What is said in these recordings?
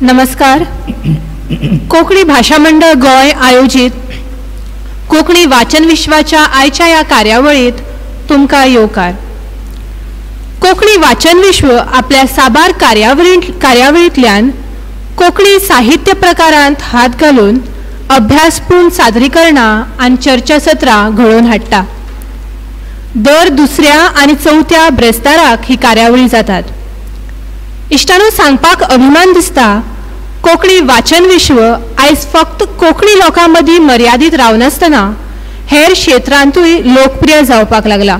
नमस्कार. कोंकणी भाशा मंडळ गोंय आयोजीत कोंकणी वाचन विश्वाच्या आयच्या ह्या कार्यावळीत तुमकां येवकार. कोंकणी वाचन विश्व आपल्या साबार कार्यावळींतल्यान कोंकणी साहित्य प्रकारांत हात घालून अभ्यासपूर्ण सादरीकरणां आनी चर्चासत्रां घडोवन हाडटा. दर दुसऱ्या आनी चवथ्या ब्रेस्ताराक ही कार्यावळी जातात. इश्टांनो, सांगपाक अभिमान दिसता, कोंकणी वाचन विश्व आयज फक्त कोंकणी लोकां मदीं मर्यादीत रावनासतना हेर क्षेत्रांतूय लोकप्रिय जावपाक लागला.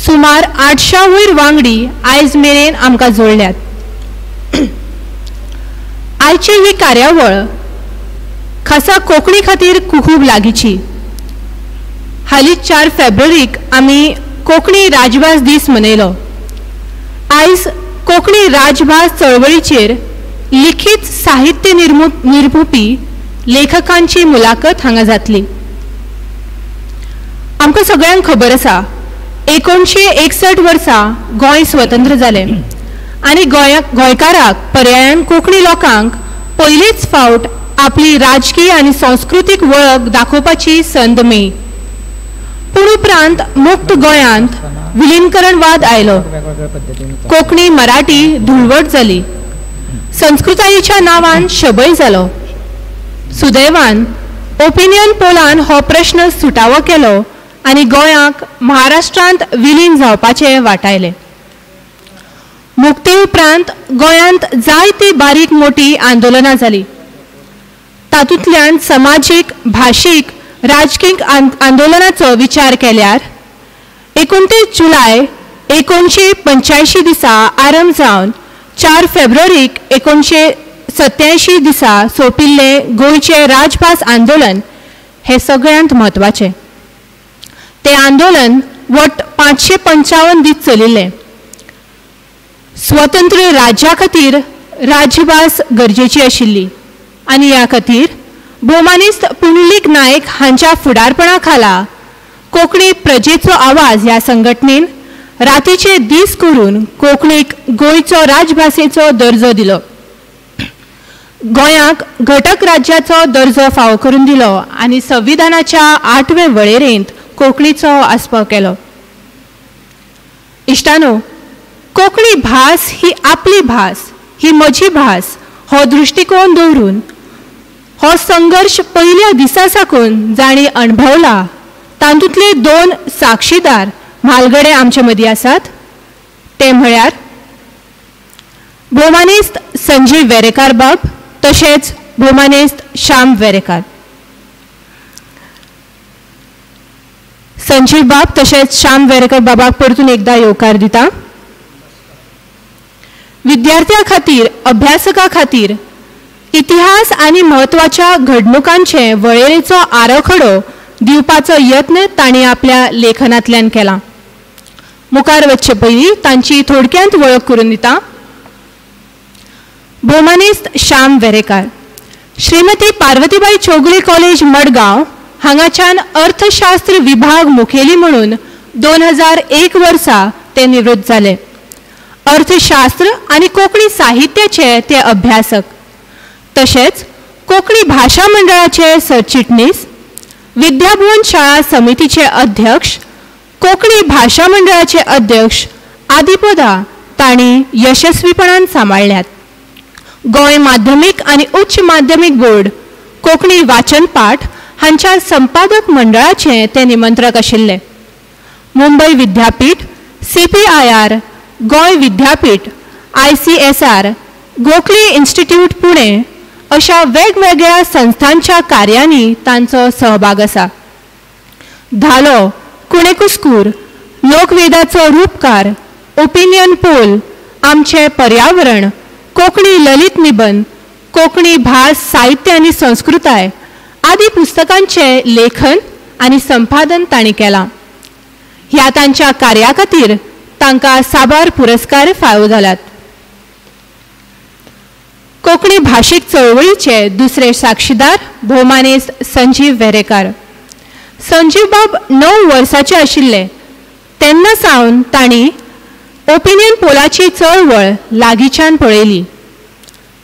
सुमार 800 वयर वांगडी आयज मेरेन आमकां जोडल्यात. आयची ही कार्यावळ खासा कोंकणी खातीर खूब लागींची. हालींच 4 फेब्रुवारीक आमी कोंकणी राजभास दीस मनयलो. आयज कोंकणी राजभास चळवळीचेर लिखीत साहित्य निर्मुपी लेखकांची मुलाखत हांगा जातली. आमकां सगळ्यांक खबर आसा, 1961 वर्सा गोंय स्वतंत्र जालें आनी गोंयकाराक पर्यायान कोंकणी लोकांक पयलीच फावट आपली राजकीय आनी संस्कृतीक वळख दाखोवपाची संद मेळ्ळी. पूण उपरांत मुक्त गोंयांत विलीनकरणवाद आयलो. कोंकणी मराठी धुळवट जाली. संस्कृतायेच्या नांवान शबय जालो. सुदैवान ओपिनियन पोलान हो प्रश्न सुटावो केलो आनी गोंयाक महाराष्ट्रांत विलीन जावपाचें वाटायलें. मुक्ती उपरांत गोंयांत जायती बारीक मोठी आंदोलनां जालीं. तातूंतल्यान समाजीक, भाशीक, राजकीय आंदोलनाचो विचार केल्यार 29 जुलय 1985 दिसा आरंभ जावन 4 फेब्रुवारीक 1987 दिसा सोंपिल्लें गोंयचें राजभास आंदोलन हें सगळ्यांत म्हत्वाचें. तें आंदोलन वट्ट 555 दीस चलिल्लें. स्वतंत्र राज्या खातीर राजभास गरजेची आशिल्ली आनी ह्या खातीर भोवमानेस्त पुंडलीक नायक हांच्या फुडारपणा खाला कोंकणी प्रजेचो आवाज ह्या संघटनेन रातीचे दीस करून कोंकणीक गोंयचो राजभाशेचो दर्जो दिलो. गोंयाक घटक राज्याचो दर्जो फावो करून दिलो आनी संविधानाच्या 8वे वळेरेंत कोंकणीचो आस्पाव केलो. इश्टानो, कोंकणी भास ही आपली भास, ही म्हजी भास हो दृश्टिकोन दवरून हो संघर्श पयल्या दिसा साकून जांणी अणभवला तातूंतले 2 साक्षीदार म्हालगडे आमचे मदीं आसात. ते म्हळ्यार भोवमानेस्त संजीव वेरेकार बाब तशेंच भोवमानेस्त श्याम वेरेकार. संजीव बाब तशेंच श्याम वेरेकर बाबाक परतून एकदां येवकार दिता. विद्यार्थ्यां खातीर, अभ्यासकां खातीर इतिहास आनी म्हत्वाच्या घडणुकांचे वळेरेचो आराखडो दिवपाचो यत्न तांणी आपल्या लेखनांतल्यान केला. मुखार वचचे पयलीं तांची थोडक्यांत वळख करून दिता. भोवमानेस्त श्याम वेरेकार श्रीमती पार्वतीबाई चौगुले कॉलेज मडगांव हांगाच्यान अर्थशास्त्र विभाग मुखेली म्हणून 2001 वर्सा ते निवृत्त जाले. अर्थशास्त्र आनी कोंकणी साहित्याचे ते अभ्यासक तशेंच कोंकणी भाशा मंडळाचे सरचिटणीस, विद्याभुवन शाळा समितीचे अध्यक्ष, कोंकणी भाशा मंडळाचे अध्यक्ष आदी पदां तांणी यशस्वीपणान सांबाळ्ळ्यात. गोंय माध्यमीक आनी उच्च माध्यमीक बोर्ड, कोंकणी वाचनपाठ हांच्या संपादक मंडळाचे ते निमंत्रक आशिल्ले. मुंबय विद्यापीठ, CPIR, Goa Vidyapeeth, ICSR, Gokhale institute Pune अशा वेगवेगळ्या संस्थांच्या कार्यांनी तांचो सहभाग आसा. धालो, कुणेकुस्कूर, लोकवेदाचो रूपकार, ओपिनियन पोल, आमचें पर्यावरण, कोंकणी ललित निबंद, कोंकणी भास साहित्य आनी संस्कृताय आदी पुस्तकांचें लेखन आनी संपादन तांणी केलां. ह्या तांच्या कार्या खातीर तांकां साबार पुरस्कार फावो जाल्यात. कोंकणी भाशीक चळवळीचे दुसरे साक्षीदार भोवमानेस्त संजीव वेरेकार. संजीव बाब 9 वर्साचे आशिल्ले तेन्ना सावन तांणी ओपिनियन पोलाची चळवळ लागींच्यान पळयली.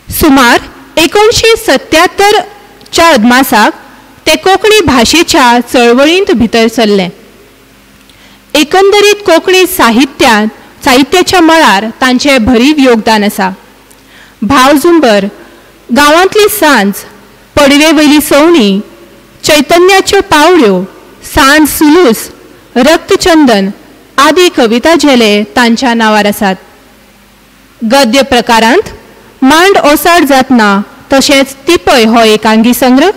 सुमार 1977च्या अदमासाक ते कोंकणी भाशेच्या चळवळींत भितर सरले. एकंदरीत कोंकणी साहित्याच्या मळार तांचें भरीव योगदान आसा. भावझुंबर, गांवांतली सांज, पडवे वयली सवणी, चैतन्याच्यो पावळ्यो, सांज सुलूस, रक्तचंदन आदी कविता झेले तांच्या नांवार आसात. गद्य प्रकारांत मांड ओसाड जातना तशेंच तिपय हो एकांगी संग्रह,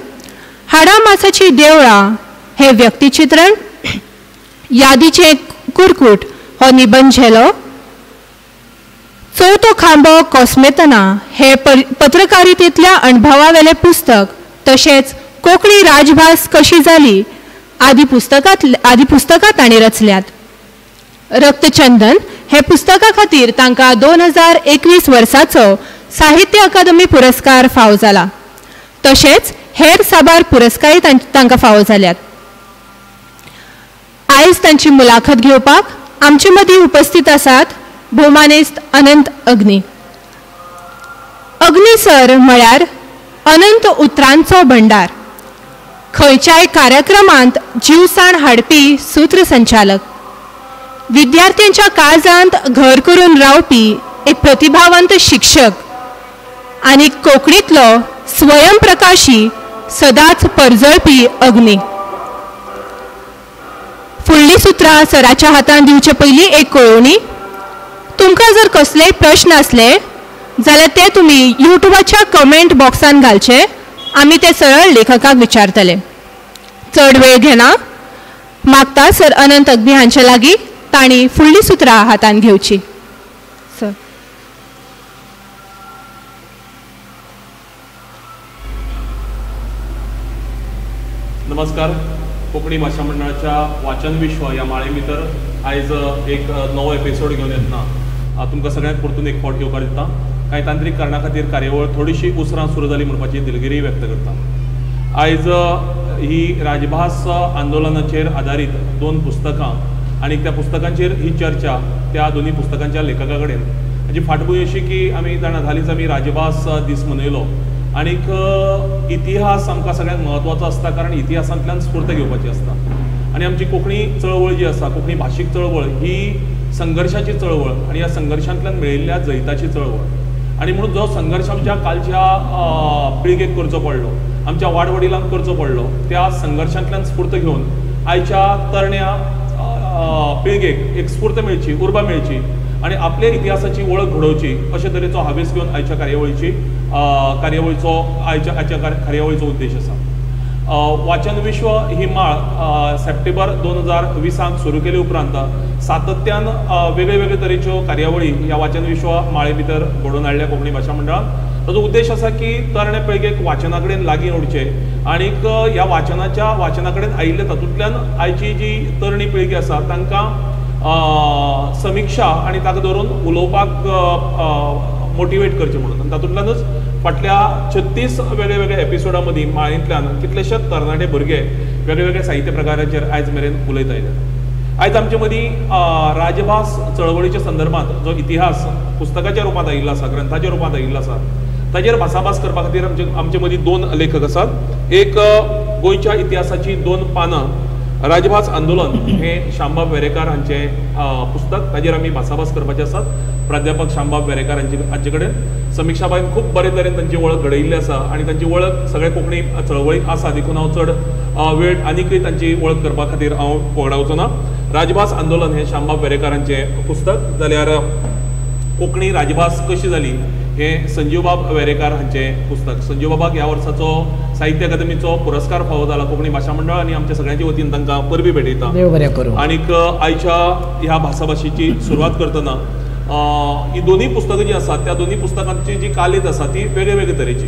हाडा मासाची देवळां हें व्यक्तिचित्रण, यादीचें कुरकूट हो निबंद झेलो, चवथो खांबो कोसमेतना हें पत्रकारितेंतल्या अणभवावेलें पुस्तक, तशेंच कोंकणी राजभास कशी जाली आदी पुस्तकां तांणी रचल्यात. रक्तचंदन हे पुस्तका खातीर तांकां 2021 वर्साचो साहित्य अकादमी पुरस्कार फावो जाला. तशेंच हेर साबार पुरस्कारय तांकां फावो जाल्यात. आयज तांची मुलाखत घेवपाक आमचे मदीं उपस्थित आसात भोवमानेस्त अनंत अग्नी. अग्नी सर म्हळ्यार अनंत उतरांचो भंडार, खंयच्याय कार्यक्रमांत जीवसाण हाडपी सूत्रसंचालक, विद्यार्थ्यांच्या काळजांत घर करून रावपी एक प्रतिभावंत शिक्षक आनी कोंकणींतलो स्वयंप्रकाशी सदांच परजळपी अग्नी. फुडलीं सुत्रां सराच्या हातान दिवचे पयलीं एक कळोवणी. तुमकां जर कसलेय प्रश्न आसले जाल्यार ते तुमी यूट्यूबाच्या कमेंट बॉक्सान घालचे, आमी ते सरळ लेखकाक विचारतले. चड वेळ घेना, मागता सर अनंत अग्नी हांचे लागीं तांणी फुडलीं सुत्रां हातान घेवची. सर. नमस्कार. कोंकणी भाशा मंडळाच्या वाचन विश्व ह्या माळे भितर आयज एक नवो एपिसोड घेवन येतना तुमकां सगळ्यांक परतून एक फावट येवकार दिता. कांय तांत्रीक कारणा खातीर कार्यावळ थोडीशी उसरां सुरू जाली म्हणपाची दिलगिरी व्यक्त करता. आयज ही राजभास आंदोलनाचेर आदारीत दोन पुस्तकां आनी त्या पुस्तकांचेर ही चर्चा त्या दोनूय पुस्तकांच्या लेखका कडेन. हाची फाटभूंय अशी की आमी जाणा हालींच आमी राजभास दीस मनयलो आनीक इतिहास आमकां सगळ्यांत म्हत्वाचो आसता, कारण इतिहासांतल्यान स्फूर्त घेवपाची आसता. आनी आमची कोंकणी चळवळ जी आसा, कोंकणी भाशीक चळवळ ही संघर्शाची चळवळ आनी ह्या संघर्शांतल्यान मेळिल्ल्या जैताची चळवळ. आनी म्हणून जो संघर्श आमच्या कालच्या पिळगेक करचो पडलो, आमच्या वाडवडिलांक करचो पडलो, त्या संघर्शांतल्यान स्फूर्त घेवन आयच्या तरण्या पिळगेक एक स्फूर्त मेळची, उर्बा मेळची आनी आपल्या इतिहासाची वळख घडोवची अशे तरेचो हावेस घेवन आयच्या कार्यावळीचो उद्देश आसा. वाचन विश्व ही माळ सप्टेंबर 2020 सुरू केले उपरांत सातत्यान वेगळे वेगळे तरेच्यो कार्यावळी ह्या वाचन विश्व माळे भितर घडोवन हाडल्या कोंकणी भाशा मंडळान. ताजो उद्देश आसा की तरणे पिळगेक वाचना कडेन लागीं ओडचे आनीक ह्या वाचना कडेन आयिल्ले तातूंतल्यान आयची जी तरणी पिळगी आसा तांकां समिक्षा आनी ताका धरून उलोवपाक मोटिवेट करचें म्हणून. आनी तातूंतल्यानच फाटल्या 36 वेगळे वेगळे एपिसोडा मदीं माळेंतल्यान कितलेशेच तरणाटे भुरगे वेगळे वेगळे साहित्य प्रकाराचेर आयज मेरेन उलयत आयले. आयज आमचे मदीं राजभास चळवळीच्या संदर्भात जो इतिहास पुस्तकाच्या रुपांत आयिल्लो आसा, ग्रंथाच्या रुपांत आयिल्लो आसा, ताजेर भासाभास करपा खातीर आमचे मदीं दोन लेखक आसात. एक गोंयच्या इतिहासाची दोन पानां राजभास आंदोलन हें श्यामबाब वेरेंकार हांचें पुस्तक, ताजेर आमी भासाभास करपाचे आसात. प्राध्यापक श्यामबाब वेरेंकार हांचे कडेन समिक्षाबाईन खूब बरे तरेन तांची वळख घडयिल्ली आसा आनी तांची वळख सगळे कोंकणी चळवळीक आसा, देखून हांव चड वेळ आनीकय तांची वळख करपा खातीर हांव वगडावचो ना. राजभास आंदोलन हें श्यामबाब वेरेंकार हांचें पुस्तक, जाल्यार कोंकणी राजभास कशी जाली हें संजीवबाब वेरेंकार हांचें पुस्तक. संजीवबाबाक ह्या वर्साचो साहित्य अकादमीचो पुरस्कार फावो जाला कोंकणी भाशा मंडळ आनी आमच्या सगळ्यांच्या वतीन तांकां परबीं भेटयता. आनीक आयच्या ह्या भासाभाशेची सुरवात करतना ही दोनूय पुस्तकां जीं आसात त्या दोनूय पुस्तकांची जी कालेत आसा ती वेगळे वेगळे तरेची.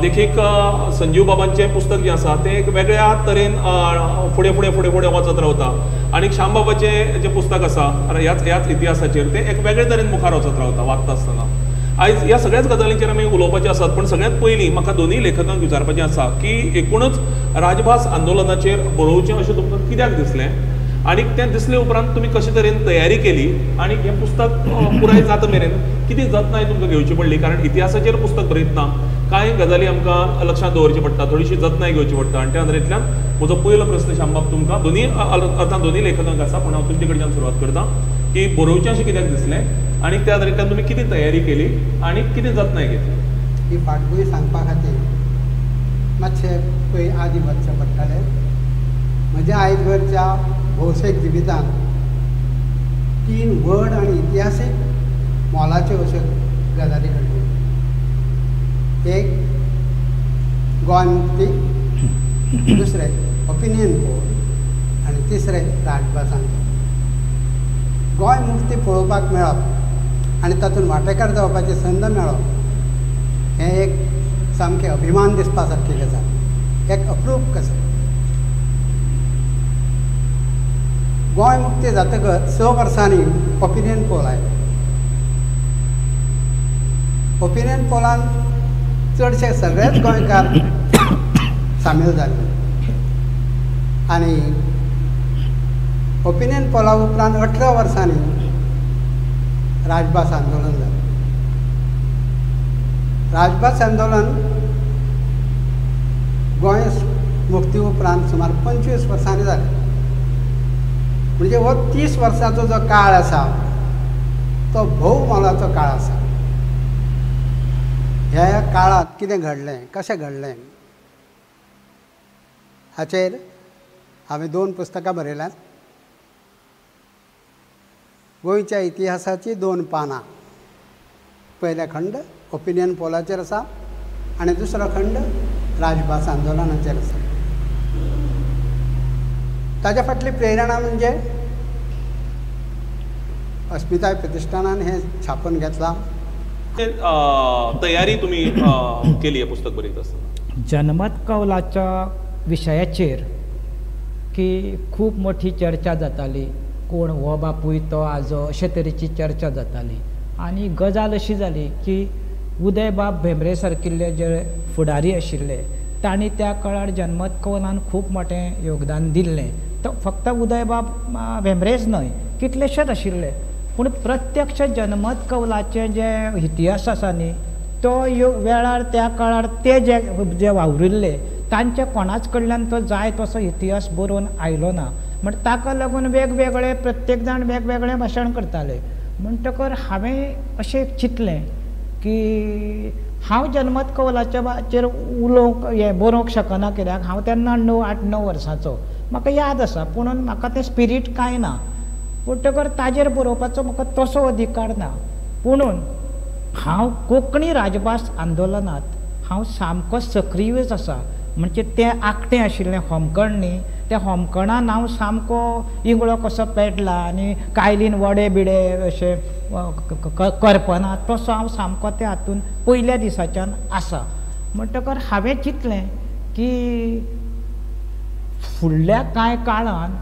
देखीक संजीव बाबांचें पुस्तक जें आसा तें एक वेगळ्या तरेन फुडें फुडें फुडें फुडें वचत रावता आनी श्यामबाबाचें जें पुस्तक आसा ह्याच ह्याच इतिहासाचेर तें एक वेगळे तरेन मुखार वचत रावता वाचता आसतना. आयज ह्या सगळ्याच गजालींचेर आमी उलोवपाचें आसात, पूण सगळ्यांत पयलीं म्हाका दोनूय लेखकांक विचारपाचें आसा की एकूणच राजभास आंदोलनाचेर बरोवचें अशें तुमकां कित्याक दिसलें आनी तें दिसले उपरांत तुमी कशे तरेन तयारी केली आनी हें पुस्तक पुराय जाता मेरेन कितें जतनाय तुमकां घेवची पडली? कारण इतिहासाचेर पुस्तक बरयतना कांय गजाली आमकां लक्षांत दवरची पडटा, थोडीशी जतनाय घेवची पडटा आनी त्या नदरेंतल्यान म्हजो पयलो प्रस्न श्यामबाब तुमकां दोनी अर्थान दोनी लेखकांक आसा, पूण हांव तुमचे कडच्यान सुरवात करता की बरोवचें अशें कित्याक दिसलें आनी त्या नदरेंतल्यान तुमी कितें तयारी केली आनी कितें जतनाय घेतली? ही फाटभूंय सांगपा खातीर मातशें पळय आदी वचचें पडटलें. म्हज्या आयजवरच्या भौशीक जिवितांत तीन व्हड आनी इतिहासीक मोलाच्यो अश्यो गजाली घडल्यो. एक गोंय मुक्ती, दुसरें ओपिनियन पोल आनी तिसरें राजभास आंदोलन. गोंय मुक्ती पळोवपाक मेळप आनी तातूंत वांटेकार जावपाची संद मेळप हें एक सामकें अभिमान दिसपा सारकी गजाल, एक अप्रूप कशें. गोंय मुक्ती जातकच 6 वर्सांनी ओपिनियन पोल आयलो. ओपिनियन पोलान चडशे सगळेच गोंयकार सामील जाले आनी ओपिनियन पोला उपरांत 18 वर्सांनी राजभास आंदोलन जालें. राजभास आंदोलन गोंय मुक्ती उपरांत सुमार 25 वर्सांनी जालें. म्हणजे हो 30 वर्सांचो जो काळ आसा तो भोव मोलाचो काळ आसा. ह्या काळांत कितें घडलें, कशें घडलें हाचेर हांवें 2 पुस्तकां बरयल्यांत. गोंयच्या इतिहासाचीं 2 पानां, पयलें खंड ओपिनियन पोलाचेर आसा आनी दुसरो खंड राजभास आंदोलनाचेर आसा. ताज्या फाटली प्रेरणा म्हणजे अस्मिताय प्रतिश्ठानान हें छापून घेतलां. तयारी तुमी केली पुस्तक बरयत आसतना? जनमत कौलाच्या विशयाचेर की खूब मोठी चर्चा जाताली, कोण हो बापूय तो आजो अशे तरेची चर्चा जाताली. आनी गजाल अशी जाली की उदयबाब भेंब्रे सारकिल्ले जे फुडारी आशिल्ले तांणी त्या काळार जनमत कौलान खूब मोठें योगदान दिल्लें. तो फक्त उदयबाब भेंब्रेच न्हय, कितलेशेच आशिल्ले, पूण प्रत्यक्ष जनमत कौलाचे जे इतिहास आसा न्ही तो वेळार त्या काळार ते जे जे वावुरिल्ले तांच्या कोणाच कडल्यान तो जाय तसो इतिहास बरोवन आयलो ना. म्हण ताका लागून वेगवेगळे प्रत्येक जाण वेगवेगळें भाशण करताले. म्हणटकर हांवें अशें चिंतलें की हांव जनमत कौलाचेर उलोवंक हें बरोवंक शकना, कित्याक हांव तेन्ना 8, 9 वर्सांचो, म्हाका याद आसा, पुणून म्हाका तें स्पिरीट कांय ना. म्हणटकर ताजेर बरोवपाचो म्हाका तसो अधिकार ना. पुणून हांव कोंकणी राजभास आंदोलनांत हांव सामको सक्रीयच आसा. म्हणजे तें आकटें आशिल्लें होमकण न्ही, त्या होमकणान हांव सामको इंगळो कसो पेटला आनी कायलीन वडे बिडे अशे करपना तसो हांव सामको त्या हातून पयल्या दिसाच्यान आसा. म्हणटकर हांवें चिंतलें की फुडल्या कांय काळान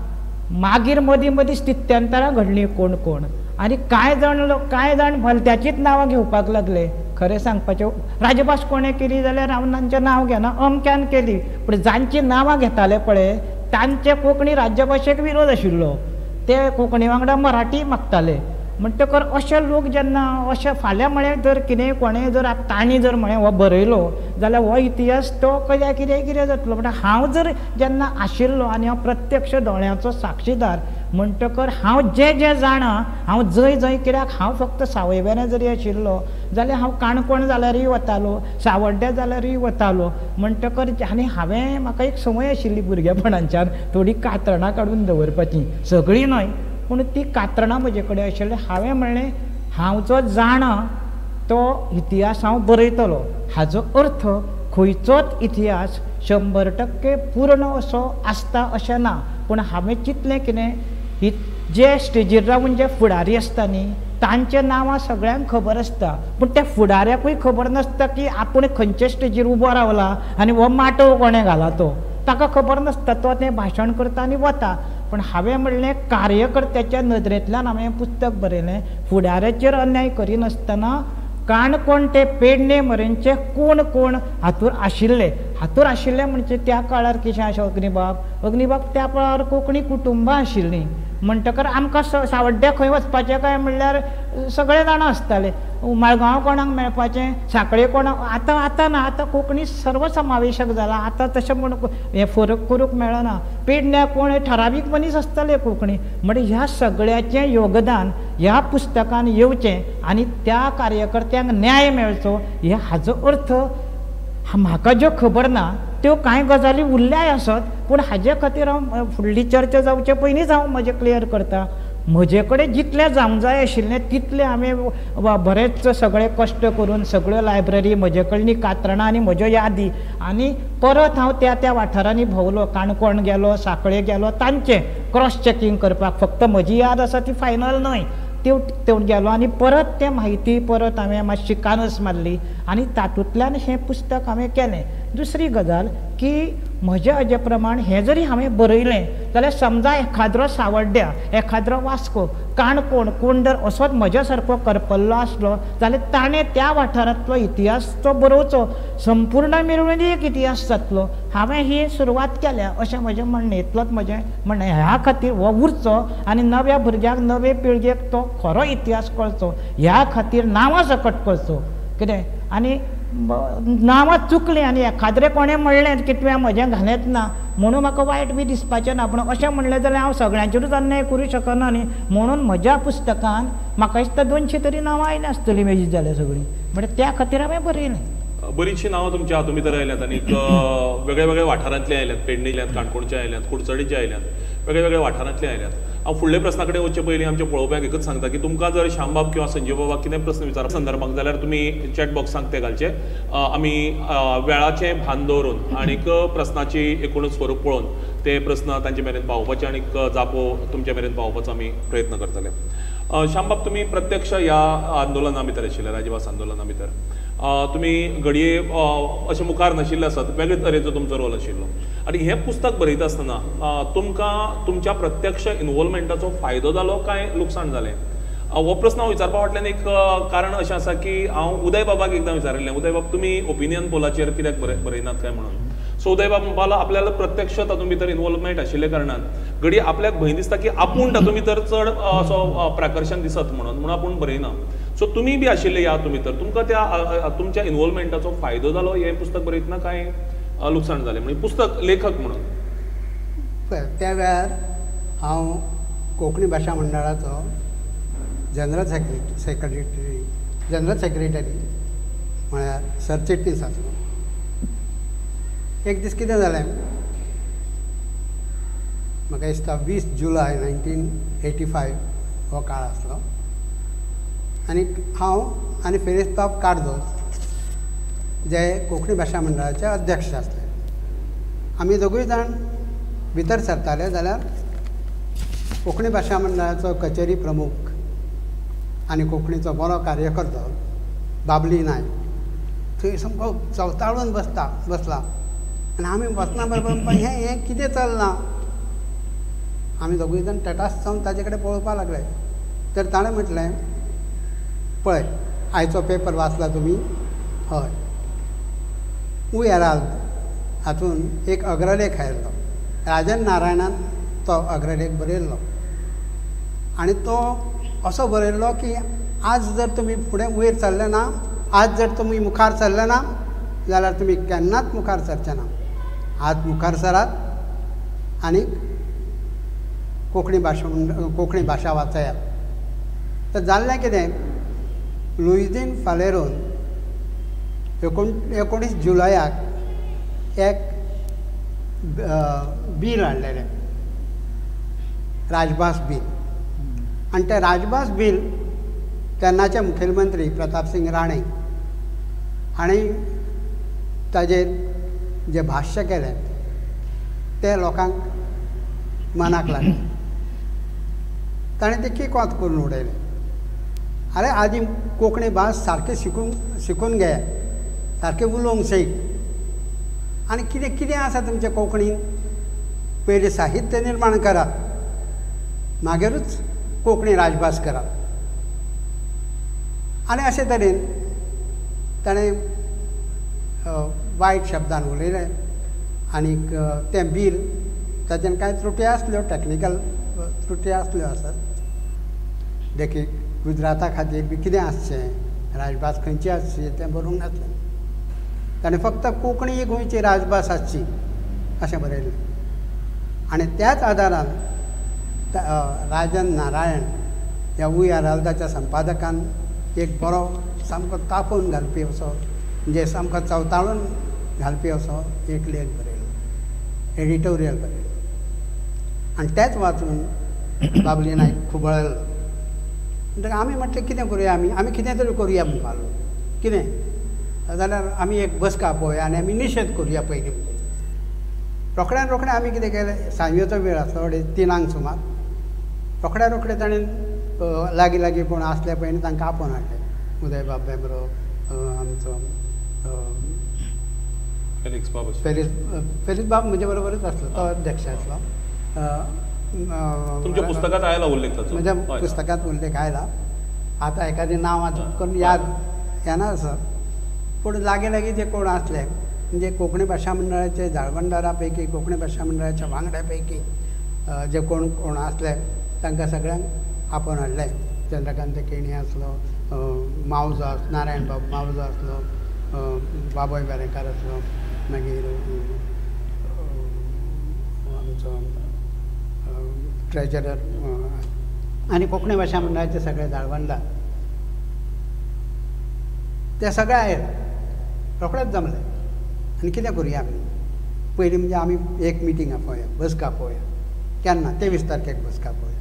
मागीर मदीं मदीं स्थित्यंतरां घडलीं कोण कोण आनी कांय जाण लोक कांय जाण भलत्याचीच नांवां घेवपाक लागले. खरें सांगपाचें राजभास कोणें केली जाल्यार हांव तांचें नांव घेना, अमक्यान केली, पूण जांचीं नांवां घेताले पळय तांचे कोंकणी राज्यभाशेक विरोध आशिल्लो, ते कोंकणी वांगडा मराठी मागताले. म्हणटकर अशे लोक जेन्ना अशें फाल्यां म्हळें जर कितेंय कोणें जर तांणी जर म्हळें हो बरयलो जाल्यार हो इतिहास तो कशें कितें कितें जातलो. म्हणटा हांव जर जेन्ना आशिल्लो आनी हांव प्रत्यक्ष दोळ्यांचो साक्षीदार म्हणटकर हांव जें जें जाणा, हांव जंय जंय, कित्याक हांव फक्त सावयवेऱ्यां जरी आशिल्लो जाल्यार हांव काणकोण जाल्यारूय वतालो, सावड्ड्या जाल्यारूय वतालो. म्हणटकर आनी हांवें म्हाका एक संवय आशिल्ली भुरगेपणाच्यान थोडी कात्रणां काडून दवरपाची, सगळीं न्हय पूण ती कात्रणां म्हजे कडेन आशिल्ली. हांवें म्हणलें हांव जो जाणा तो इतिहास हांव बरयतलो. हाजो अर्थ खंयचोच इतिहास 100% पूर्ण असो आसता अशें ना, पूण हांवें चिंतलें कितें, ही जे स्टेजीर रावन जे फुडारी आसता न्ही तांचें नांवां सगळ्यांक खबर आसता, पूण त्या फुडाऱ्याकूय खबर नासता की आपूण खंयचे स्टेजीर उबो रावला आनी हो माटोव कोणें घाला तो ताका खबर नासता, तो तें भाशण करता आनी वता. पूण हांवें म्हणलें कार्यकर्त्याच्या नदरेंतल्यान हांवें पुस्तक बरयलें, फुडाऱ्याचेर अन्याय करिनासतना काणकोण ते पेडणे मेरेनचे कोण कोण हातूर आशिल्ले. हातूर आशिल्ले म्हणजे त्या काळार कितें आसा अग्निबाब, अग्निबाब त्या काळार कोंकणी कुटुंबां आशिल्लीं म्हणटकर आमकां सावड्ड्या खंय वचपाचें काय म्हणल्यार सगळे जाणां आसताले. मडगांव कोणाक मेळपाचें, सांखळे कोणाक, आतां आतां ना, आतां कोंकणी सर्वसमावेशक जाला, आतां तशें म्हूण हें फरक करूंक मेळना. पेडण्या कोण ठरावीक मनीस आसताले कोंकणी. म्हणजे ह्या सगळ्याचें योगदान ह्या पुस्तकान येवचें आनी त्या कार्यकर्त्यांक न्याय मेळचो हे हाजो अर्थ म्हाका ज्यो खबर ना त्यो कांय गजाली उरल्याय आसत, पूण हाजे खातीर हांव फुडली चर्चा जावचे पयलींच हांव म्हजें क्लियर करता. म्हजे कडेन जितलें जावंक जाय आशिल्लें तितलें हांवें बरेंच सगळें कश्ट करून सगळ्यो लायब्ररी म्हजे कडलीं कात्रणां आनी म्हज्यो यादी आनी परत हांव त्या त्या वाठारांनी भोंवलो, काणकोण गेलो, सांखळे गेलो, तांचें क्रॉस चॅकींग करपाक. फक्त म्हजी याद आसा ती फायनल न्हय, तेवटेन गेलो आनी परत ते म्हायती परत हांवें मातशी कानस मारली आनी तातूंतल्यान हें पुस्तक हांवें केलें. दुसरी गजाल की म्हज्या हाजे प्रमाण हें जरी हांवें बरयलें जाल्यार समजा एखाद्रो सावड्ड्या, एखाद्रो वास्को, काणकोण, कोंडर असोच म्हज्या सारको करपल्लो आसलो जाल्यार ताणें त्या वाठारांतलो इतिहास तो बरोवचो, संपूर्ण मेळून एक इतिहास जातलो. हांवें ही सुरवात केल्या अशें म्हजें म्हणणें, इतलोच म्हजें म्हणणें. ह्या खातीर हो उरचो आनी नव्या भुरग्यांक, नवे पिळगेक तो खरो इतिहास कळचो ह्या खातीर नांवां सकट कळचो कितें. आनी नांवां चुकलीं आनी एखाद्रें कोणें म्हणलें की तुवें म्हजें घालेंच ना म्हणून म्हाका वायट बी दिसपाचें ना, पूण अशें म्हणलें जाल्यार हांव सगळ्यांचेरूच अन्याय करूं शकना न्ही. म्हणून म्हज्या पुस्तकान म्हाका दिसता 200 तरी नांवां आयलीं आसतलीं मेजीत जाल्यार सगळीं, म्हणल्यार त्या खातीर हांवें बरयलें. बरीचशीं नांवां तुमच्या हातूंत भितर आयल्यात आनी वेगळ्या वेगळ्या वाठारांतलीं आयल्यात, पेडणे आयल्यात, काणकोणचे आयल्यात, कुडचडेचे आयल्यात, वेगळ्या वेगळ्या वाठारांतलीं आयल्यात. हांव फुडल्या प्रस्ना कडेन वचचे पयलीं आमच्या पळोवप्यांक एकच सांगता की तुमकां जर श्यामबाब किंवा संजीव बाबाक कितें प्रस्न विचारपा संदर्भाक जाल्यार तुमी चॅट बॉक्सांक ते घालचे. आमी वेळाचें भान दवरून आनीक प्रस्नाची एकूणच स्वरूप पळोवन ते प्रस्न तांचे मेरेन पावोवपाचे आनीक जापो तुमचे मेरेन पावोवपाचो आमी प्रयत्न करतले. श्यामबाब, तुमी प्रत्यक्ष ह्या आंदोलना भितर आशिल्ले, राजभास आंदोलना भितर तुमी घडये अशें मुखार नाशिल्ले आसत, वेगळे तरेचो तुमचो रोल आशिल्लो. आनी हें पुस्तक बरयता आसतना तुमकां तुमच्या प्रत्यक्ष इनवॉल्वमेंटाचो फायदो जालो काय लुकसाण जालें? हो प्रस्न हांव विचारपा फाटल्यान एक कारण अशें आसा की हांव उदय बाबाक एकदां विचारिल्लें, उदय बाब तुमी ओपिनियन पोलाचेर कित्याक बरयनात काय म्हणून. सो उदय बाब म्हणपाक लागलो आपल्याला प्रत्यक्ष तातूंत भितर इनवॉल्वमेंट आशिल्ल्या कारणान घडये आपल्याक भंय दिसता की आपूण तातूंत भितर चड असो प्राकर्शन दिसत म्हणून आपूण बरयना. सो तुमी बी आशिल्ले ह्या हातूंत भितर, तुमकां त्या तुमच्या इनवॉल्वमेंटाचो फायदो जालो हें पुस्तक बरयतना काय लुकसाण जालें, म्हणजे पुस्तक लेखक म्हणून? त्या वेळार हांव कोंकणी भाशा मंडळाचो जनरल सेक्रेटरी म्हळ्यार सरचिटणीस आसलो. एक दीस कितें जालें, म्हाका दिसता 20 जुलय 1985 हो काळ आसलो आनी हांव आनी फेरीसबाब कार्दोज जे कोंकणी भाशा मंडळाचे अध्यक्ष आसले, आमी दोगूय जाण भितर सरताले जाल्यार कोंकणी भाशा मंडळाचो कचेरी प्रमुख आनी कोंकणीचो बरो कार्यकर्तो बाबली नायक थंय सामको चवताळून बसला आनी आमी वचना बरोबर हें हें कितें चल्लां, आमी दोगूय जाण तटास जावन ताजे कडेन पळोवपाक लागले. तर ताणें म्हटलें, पळय आयचो पेपर वाचला तुमी? हय. उयेराल्द हातून एक अग्रलेख आयिल्लो, राजन नारायणान तो अग्रलेख बरयल्लो आनी तो असो बरयल्लो की आज जर तुमी फुडें वयर सरले ना, आज जर तुमी मुखार सरले ना जाल्यार तुमी केन्नाच मुखार सरचे ना. आज मुखार सरात आनी कोंकणी भाशा कोंकणी भाशा वाचयात. तर जाल्लें कितें, लुईझीन फालेरोन 19 जुलयाक एक बील हाडलेलें, राजभास बील. आनी तें राजभास बील तेन्नाचे मुखेलमंत्री प्रतापसिंग राणे हांणी ताजेर जें भाश्य केलें तें लोकांक मनाक लागलें. ताणें तें किकोंत करून उडयलें. आरे आदी कोंकणी भास सारकें शिकून घे, सारकें उलोवंक शीक आनी कितें कितें आसा तुमचें कोंकणीन, पयलीं साहित्य निर्माण करात, मागीरूच कोंकणी राजभास करात. आनी अशे तरेन ताणें वायट शब्दान उलयलें आनीक तें बील ताच्यान कांय त्रुटी आसल्यो, टॅक्निकल त्रुटी आसल्यो आसत, देखीक गुजराता खातीर बी कितें आसचें, राजभास खंयची आसची तें बरोवंक नासलें. ताणें फक्त कोंकणी ही गोंयची राजभास आसची अशें बरयलें. आनी त्याच आदारान राजन नारायण ह्या उय हेराल्दाच्या संपादकान एक बरो सामको तापोवन घालपी असो, म्हणजे सामको चवताळून घालपी असो एक लेख बरयलो, एडिटोरियल बरयलो. आनी तेंच वाचून बाबली नायक खुबळलो. म्हणटकीर आमी म्हटलें कितें करुया, आमी आमी कितें तरी करुया म्हणपाक लागलो. कितें जाल्यार आमी एक बसका आपोवया आनी आमी निशेध करुया पयलीं. म्हणजे रोखड्यान रोखडें आमी कितें केलें, सांजेचो वेळ आसलो 3:00 सुमार, रोखड्या रोखडें ताणें लागीं लागीं कोण आसले पळय न्ही तांकां आपोवन हाडले, उदयबाब बेब्रो, आमचो फेलिक्स बाब म्हजे बरोबरच आसलो, तो अध्यक्ष आसलो. तुमच्या पुस्तकांत आयला उल्लेख ताचो? म्हज्या पुस्तकांत उल्लेख आयला. आतां एखादें नांव करून याद येना आसत, पूण लागीं लागीं जे कोण आसले म्हणजे कोंकणी भाशा मंडळाचे जाळवणदारा पैकी, कोंकणी भाशा मंडळाच्या वांगड्या पैकी जे कोण कोण आसले तांकां सगळ्यांक आपोवन हाडले. चंद्रकांत केणी आसलो, मावजो नारायण बाब मावजो आसलो, बाबोय वेरेंकार आसलो, मागीर आमचो ट्रेजरर आनी कोंकणी भाशा मंडळाचे सगळे जाळवणदार, ते सगळे आयले, रोखडेच जमले. आनी कितें करुया आमी, पयलीं म्हणजे आमी एक मिटींग आपोवया, बसका आपोवया. केन्ना? 23 तारखेक बसका आपोवया.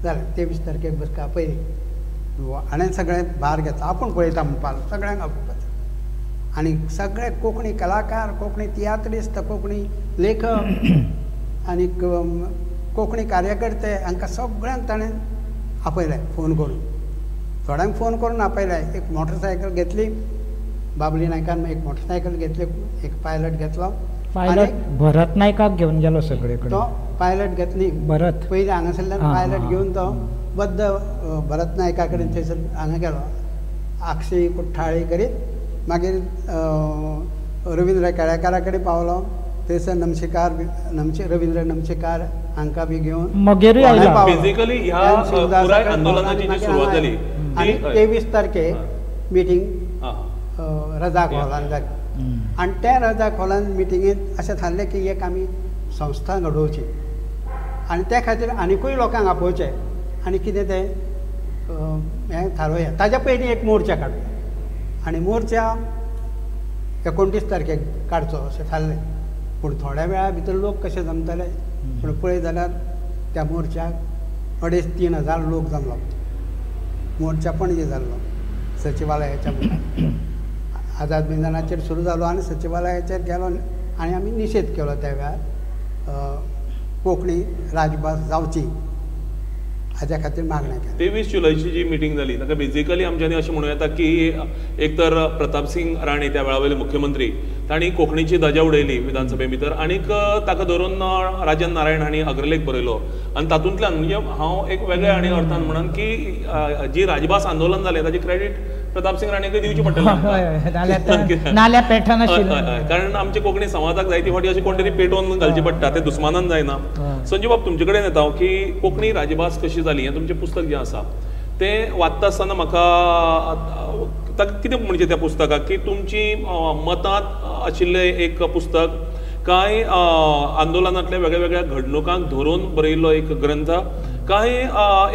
जालें, 23 तारखेक बसका आपयली. हाणें सगळें भार घेतलो, आपूण पळयता म्हणपाक लागलो, सगळ्यांक आपोवपाचें. आनी सगळे कोंकणी कलाकार, कोंकणी तियात्रिस्त, कोंकणी लेखक आनी कोंकणी कार्यकर्ते हांकां सगळ्यांक ताणें आपयलें फोन करून. थोड्यांक फोन करून आपयलें. एक मोटरसायकल घेतली बाबली नायकान, एक मोटरसायकल घेतली, एक पायलट घेतलो, पायलट भरत नायकाक घेवन गेलो सगळे कडेन. तो पायलट घेतली भरत पयलीं हांगासरल्यान पायलट घेवन तो बद्द भरत नायका कडेन थंयसर हांगा गेलो, आक्षी कुठ्ठाळी करीत मागीर रविंद्र केळेकारा कडेन पावलो. थंयसर नमशीकार, रविंद्र नमशीकार हांकां बी घेवन मगेरूय आयलो. बेसिकली ह्या पुराय आंदोलनाची जी सुरवात जाली आनी 23 तारखेक मिटींग रजाक हॉलान जाली. आनी त्या रजाक हॉलान मिटिंगेंत अशें थारलें की एक आमी संस्था घडोवची आनी त्या खातीर आनिकूय लोकांक आपोवचें आनी कितें तें हें थारोवया. ताज्या पयलीं एक मोर्चा काडुया आनी मोर्चा 29 तारखेक काडचो अशें थारलें. पूण थोड्या वेळा भितर लोक कशे जमतले, पूण पळय जाल्यार त्या मोर्चाक 2,500-3 हजार लोक जमलो. मोर्चा पणजे जाल्लो, सचिवालयाच्या मुखार, आझाद मैदानाचेर सुरू जालो आनी सचिवालयाचेर गेलो आनी आमी निशेध केलो त्या वेळार कोंकणी राजभास जावची हाज्या खातीर मागणें केलें. 23 जुलयची जी मिटींग जाली ताका बेजिकली आमच्यांनी अशें म्हणूं येता की एक तर प्रतापसिंग राणे त्या वेळा वयले मुख्यमंत्री तांणी कोंकणीची ध्वजा उडयली विधानसभे भितर आनीक ताका धरून राजन नारायण हांणी अग्रलेख बरयलो आनी तातूंतल्यान म्हणजे हांव एक वेगळ्या आनी अर्थान म्हणून की जी राजभास आंदोलन जालें ताजें क्रेडीट प्रतापसिंग राणेकूय दिवचें पडटलें, कारण आमच्या कोंकणी समाजाक जायती फावटी अशें कोण तरी पेटोवन घालचें पडटा, तें दुस्मानान जायना. संजीव बाब, तुमचे कडेन येता हांव की कोंकणी राजभास कशी जाली हें तुमचें पुस्तक जें आसा तें वाचता आसतना म्हाका ताका कितें म्हणचें त्या पुस्तकाक की तुमची मतां आशिल्लें एक पुस्तक काय आंदोलनांतल्या वेगळ्या वेगळ्या घडणुकांक धरून बरयिल्लो एक ग्रंथ काय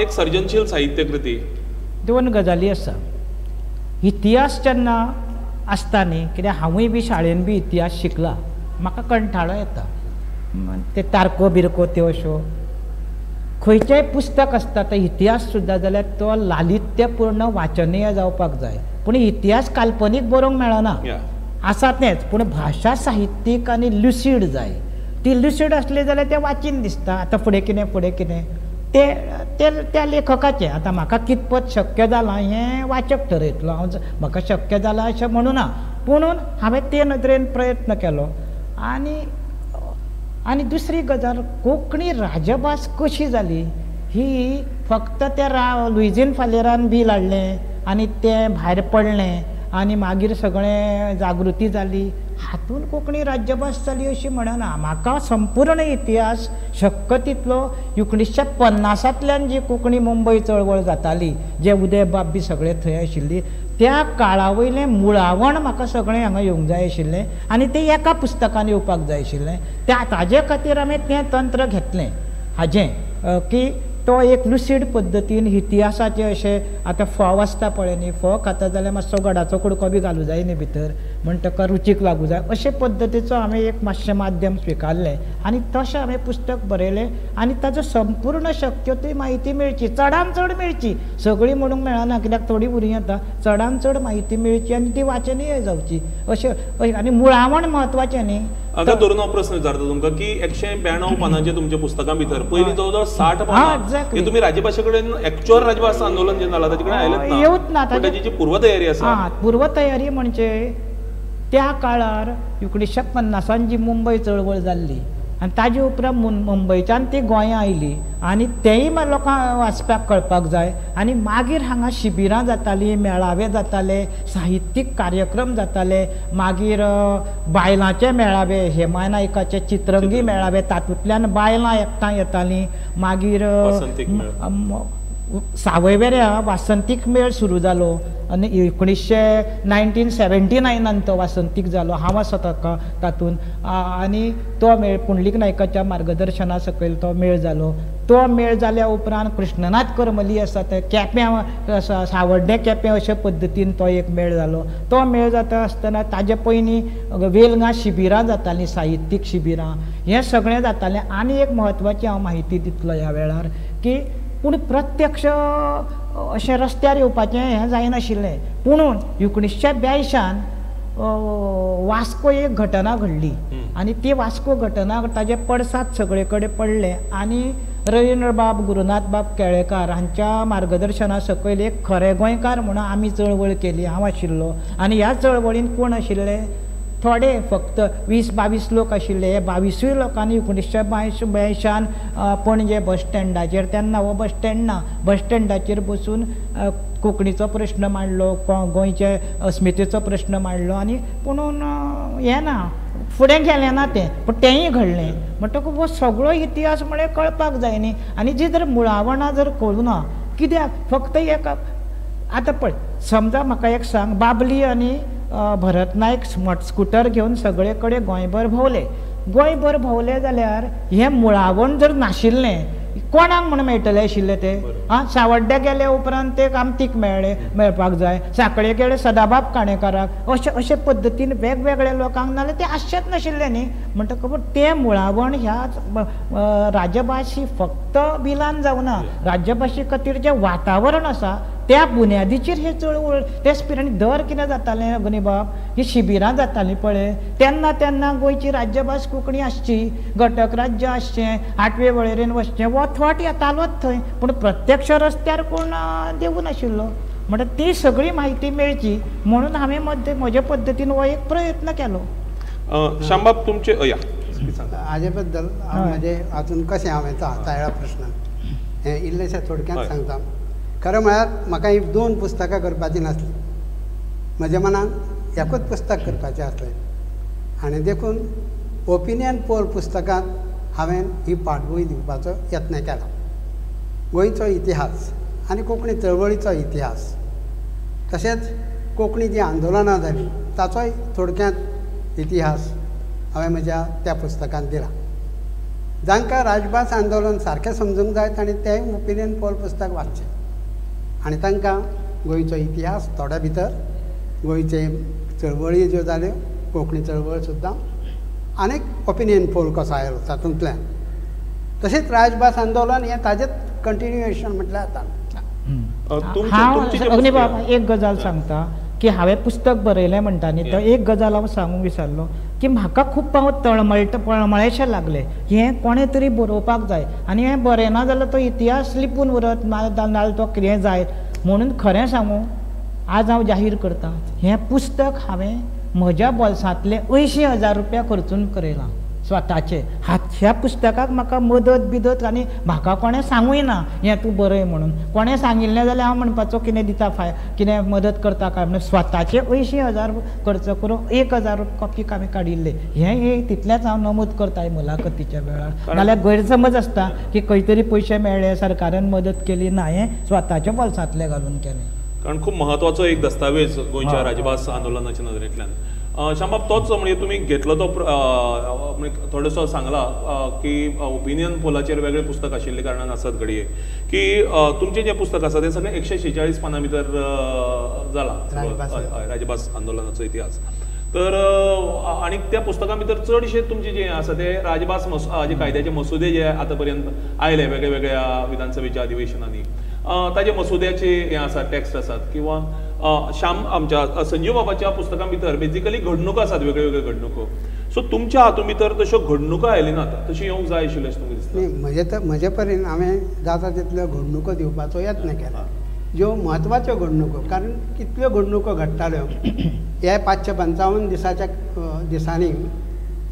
एक सर्जनशील साहित्यकृती? दोन गजाली आसा. इतिहास जेन्ना आसता न्ही, कित्याक हांवूय बी शाळेन बी इतिहास शिकला, म्हाका कंठाळो येता ते तारको बिरको त्यो अश्यो. खंयचेंय पुस्तक आसता तें इतिहास सुद्दां जाल्यार तो लालित्यपूर्ण वाचनीय जावपाक जाय. पूण इतिहास काल्पनीक बरोवंक मेळना, आसा तेंच, पूण भाशा साहित्यीक आनी लुसीड जाय. ती लुसीड आसली जाल्यार तें वाचीन दिसता आतां फुडें कितें फुडें कितें ते त्या लेखकाचें. आतां म्हाका कितपत शक्य जालां हें वाचक ठरयतलो, हांव म्हाका शक्य जालां अशें म्हणूना, पुणून हांवें ते नदरेन प्रयत्न केलो. आनी आनी दुसरी गजाल, कोंकणी राजभास कशी जाली ही फक्त त्या लुईझीन फालेरान बील हाडलें आनी तें भायर पडलें आनी मागीर सगळें जागृती जाली हातून कोंकणी राज्यभास जाली अशी म्हणना. म्हाका संपूर्ण इतिहास शक्य तितलो 1950 जी कोंकणी मुंबय चळवळ जाताली, जे उदयबाब बी सगळे थंय आशिल्ली त्या काळा वयलें मुळावण म्हाका सगळें हांगा येवंक जाय आशिल्लें आनी तें एका पुस्तकान येवपाक जाय आशिल्लें. त्या ताजे खातीर आमी तें तंत्र घेतलें हाजें की तो एक लुसीड पद्दतीन इतिहासाचे अशें आतां फोव आसता पळय न्ही, फोव खाता जाल्यार मातसो गोडाचो कुडको बी घालूं जाय न्ही भितर, म्हणटकर रुचीक लागूं जाय अशे पद्दतीचो हांवें एक मातशें माध्यम स्विकारलें आनी तशें हांवें पुस्तक बरयलें आनी ताजो संपूर्ण शक्य ती म्हायती मेळची, चडान चड मेळची, सगळी म्हणूंक मेळना कित्याक थोडी उरी येता, चडान चड म्हायती मेळची आनी ती वाचनीय जावची अशें. आनी मुळावण म्हत्वाचें न्ही. हाका धरून हांव प्रस्न विचारता तुमकां की 192 पानांचे तुमच्या पुस्तकां भितर पयलीं जवळ जवळ 60 पानां हे तुमी राजभाशे कडेन एक्चुअल राजभास आंदोलन जेन्ना जालां ताचे कडेन आयलेच ना, येवच ना. ताची जी पूर्वतयारी आसा, पूर्वतयारी म्हणजे त्या काळार 1950 जी मुंबय चळवळ जाल्ली आनी ताजे उपरांत मुंबयच्यान ती गोंयां आयली आनी तेंय लोकांक वाचपाक कळपाक जाय. आनी मागीर हांगा शिबिरां जातालीं, मेळावे जाताले, साहित्यीक कार्यक्रम जाताले, मागीर बायलांचे मेळावे, हेमा नायकाचे चित्रंगी मेळावे, तातूंतल्यान बायलां एकठांय येतालीं. मागीर सावयवेऱ्या वासंतीक मेळ सुरू जालो आनी 1979 तो वासंतीक जालो, हांव आसा ताका तातूंत. आनी तो मेळ पुंडलीक नायकाच्या मार्गदर्शना सकयल तो मेळ जालो. तो मेळ जाल्या उपरांत कृष्णनाथ करमली आसा ते केप्यां सावड्डें केप्यां अशे पद्दतीन तो एक मेळ जालो. तो मेळ जाता आसतना ताजे पयलीं वेलगां शिबिरां जातालीं, साहित्यीक शिबिरां, हें सगळें जातालें. आनी एक म्हत्वाची हांव म्हायती दितलो ह्या वेळार की पूण प्रत्यक्ष अशें रस्त्यार येवपाचें हें जायनाशिल्लें. पुणून 1982 वास्को एक घटना घडली आनी ती वास्को घटना ताजे पडसाद सगळे कडेन पडले आनी रवीन्द्रबाब गुरुनाथबाब केळेकार हांच्या मार्गदर्शना सकयल एक खरे गोंयकार म्हणून आमी चळवळ केली, हांव आशिल्लो. आनी ह्या चळवळीन कोण आशिल्ले, थोडे फक्त 20-22 लोक आशिल्ले. हे 22 लोकांनी 1982 पणजे बस स्टँडाचेर, तेन्ना हो बस स्टँड ना, बस स्टँडाचेर बसून कोंकणीचो प्रश्न मांडलो, गोंयचे अस्मितेचो प्रश्न मांडलो आनी पुणून हें ना, फुडें गेलें ना तें, पूण तेंय घडलें. म्हणटकूच हो सगळो इतिहास म्हळ्यार कळपाक जाय न्ही. आनी जी जर मुळावणां जर कळुना कित्याक फक्त एक आतां पळय समजा म्हाका एक सांग, बाबली आनी भरत नायक स्कूटर घेवन सगळे कडेन गोंयभर भोंवले, गोंयभर भोंवले जाल्यार हें मुळावण जर नाशिल्लें कोणाक म्हूण मेळटलें आशिल्लें तें? आं, सावड्ड्या गेल्या उपरांत ते कामतीक मेळ्ळे, मेळपाक जाय, सांखळे गेले सदाबाब काणेकाराक, अशे अशे पद्दतीन वेगवेगळ्या लोकांक, नाल्यार तें आसचेंच नाशिल्लें न्ही. म्हणटकच तें मुळावण ह्या राजभास ही फक्त बिलान जावना, राज्यभाशे खातीर जें वातावरण आसा त्या बुन्यादीचेर हे चळवळ ते स्पिरिट दर कितें जातालें अग्नीबाब, ही शिबिरां जातालीं पळय तेन्ना तेन्ना गोंयची राज्यभास कोंकणी आसची, घटक राज्य आसचें, आठवे वळेरेन वचचें, हो थॉट येतालोच थंय, पूण प्रत्यक्ष रस्त्यार कोण देवूं नाशिल्लो. म्हणटा ती सगळी म्हायती मेळची म्हणून हांवें म्हजे पद्दतीन हो एक प्रयत्न केलो. श्यामबाब तुमचे हाजे बद्दल म्हजे हातून कशें हांवें तो हाताळ्ळा प्रश्न हें इल्लेशें थोडक्यात सांगता. खरें म्हळ्यार म्हाका ही 2 पुस्तकां करपाचीं नासलीं, म्हज्या मनान एकूच पुस्तक करपाचें आसलें आनी देखून ओपिनियन पोल पुस्तकांत हांवें ही फाटभूंय दिवपाचो यत्न केला. गोंयचो इतिहास आनी कोंकणी चळवळीचो इतिहास, तशेंच कोंकणी जी आंदोलनां जालीं ताचोय थोडक्यांत इतिहास हांवें म्हज्या त्या पुस्तकांत दिला. जांकां राजभास आंदोलन सारकें समजूंक जाय तांणी तें ओपिनियन पोल पुस्तक वाचचें आनी तांकां गोंयचो इतिहास थोड्या भितर, गोंयचे चळवळी ज्यो जाल्यो, कोंकणी चळवळ सुद्दां, आनीक ओपिनियन पोल कसो आयलो तातूंतल्यान, तशेंच राजभास आंदोलन हें ताजेंच कंटिन्युएशन म्हटल्यार जाता. हांव अग्नीबाब एक गजाल सांगता की हांवें पुस्तक बरयलें म्हणटा न्ही, तो एक गजाल हांव सांगूंक विसरलो की म्हाका खूब फावट तळमळेशें लागलें हें कोणें तरी बरोवपाक जाय आनी हें बरयना जाल्यार तो इतिहास लिपून उरत, नाल्यार तो कितें जायत. म्हणून खरें सांगूं आज हांव जाहीर करतां, हें पुस्तक हांवें म्हज्या बोल्सांतले 80,000 रुपया खर्चून बरयलां, स्वताचे ह्या पुस्तकाक म्हाका मदत बिदत आनी म्हाका कोणें सांगूय ना हें तूं बरय म्हणून. कोणें सांगिल्लें जाल्यार हांव म्हणपाचो कितें दिता फाय कितें मदत करता काय म्हणून. स्वताचे 80,000 खर्च करून 1,000 कॉपी आमी काडिल्ले. हें तितलेंच हांव नमूद करता मुलाखतीच्या वेळार, नाल्यार गैरसमज आसता की खंय तरी पयशे मेळ्ळे सरकारान मदत केली ना. हें स्वताच्या बोल्सांतलें घालून केलें. कारण खूब म्हत्वाचो एक दस्तावेज गोंयच्या राजभास आंदोलनाच्या नदरेंतल्यान. श्यामबाब, तोच म्हणजे तुमी घेतलो तो थोडोसो सांगला की ओपिनियन पोलाचेर वेगळें पुस्तक आशिल्ले कारणान आसत घडये की तुमचें जें पुस्तक आसा तें सगळें 146 पानां भितर जालां राजभास आंदोलनाचो इतिहास. तर आनी त्या पुस्तकां भितर चडशे तुमचे जे आसा ते राजभास जे कायद्याचे मसुदे जे आतां पर्यंत आयले वेगळ्या वेगळ्या विधानसभेच्या अधिवेशनांनी ताजे मसुद्याचे हे आसा टॅक्स्ट आसात किंवा श्याम आमच्या संजीव बाबाच्या पुस्तकां भितर बेजिकली घडणुको आसात, वेगळ्यो वेगळ्यो घडणुको. सो तुमच्या हातूंत भितर तश्यो घडणुको आयल्यो नात, तश्यो येवंक जाय आशिल्ल्यो अशें तुमकां दिसता? म्हजे तर म्हजे परीन हांवें जाता तितल्यो घडणुको दिवपाचो यत्न केला, ज्यो म्हत्वाच्यो घडणुको, कारण कितल्यो घडणुको घडटाल्यो ह्या 555 दिसाच्या दिसांनी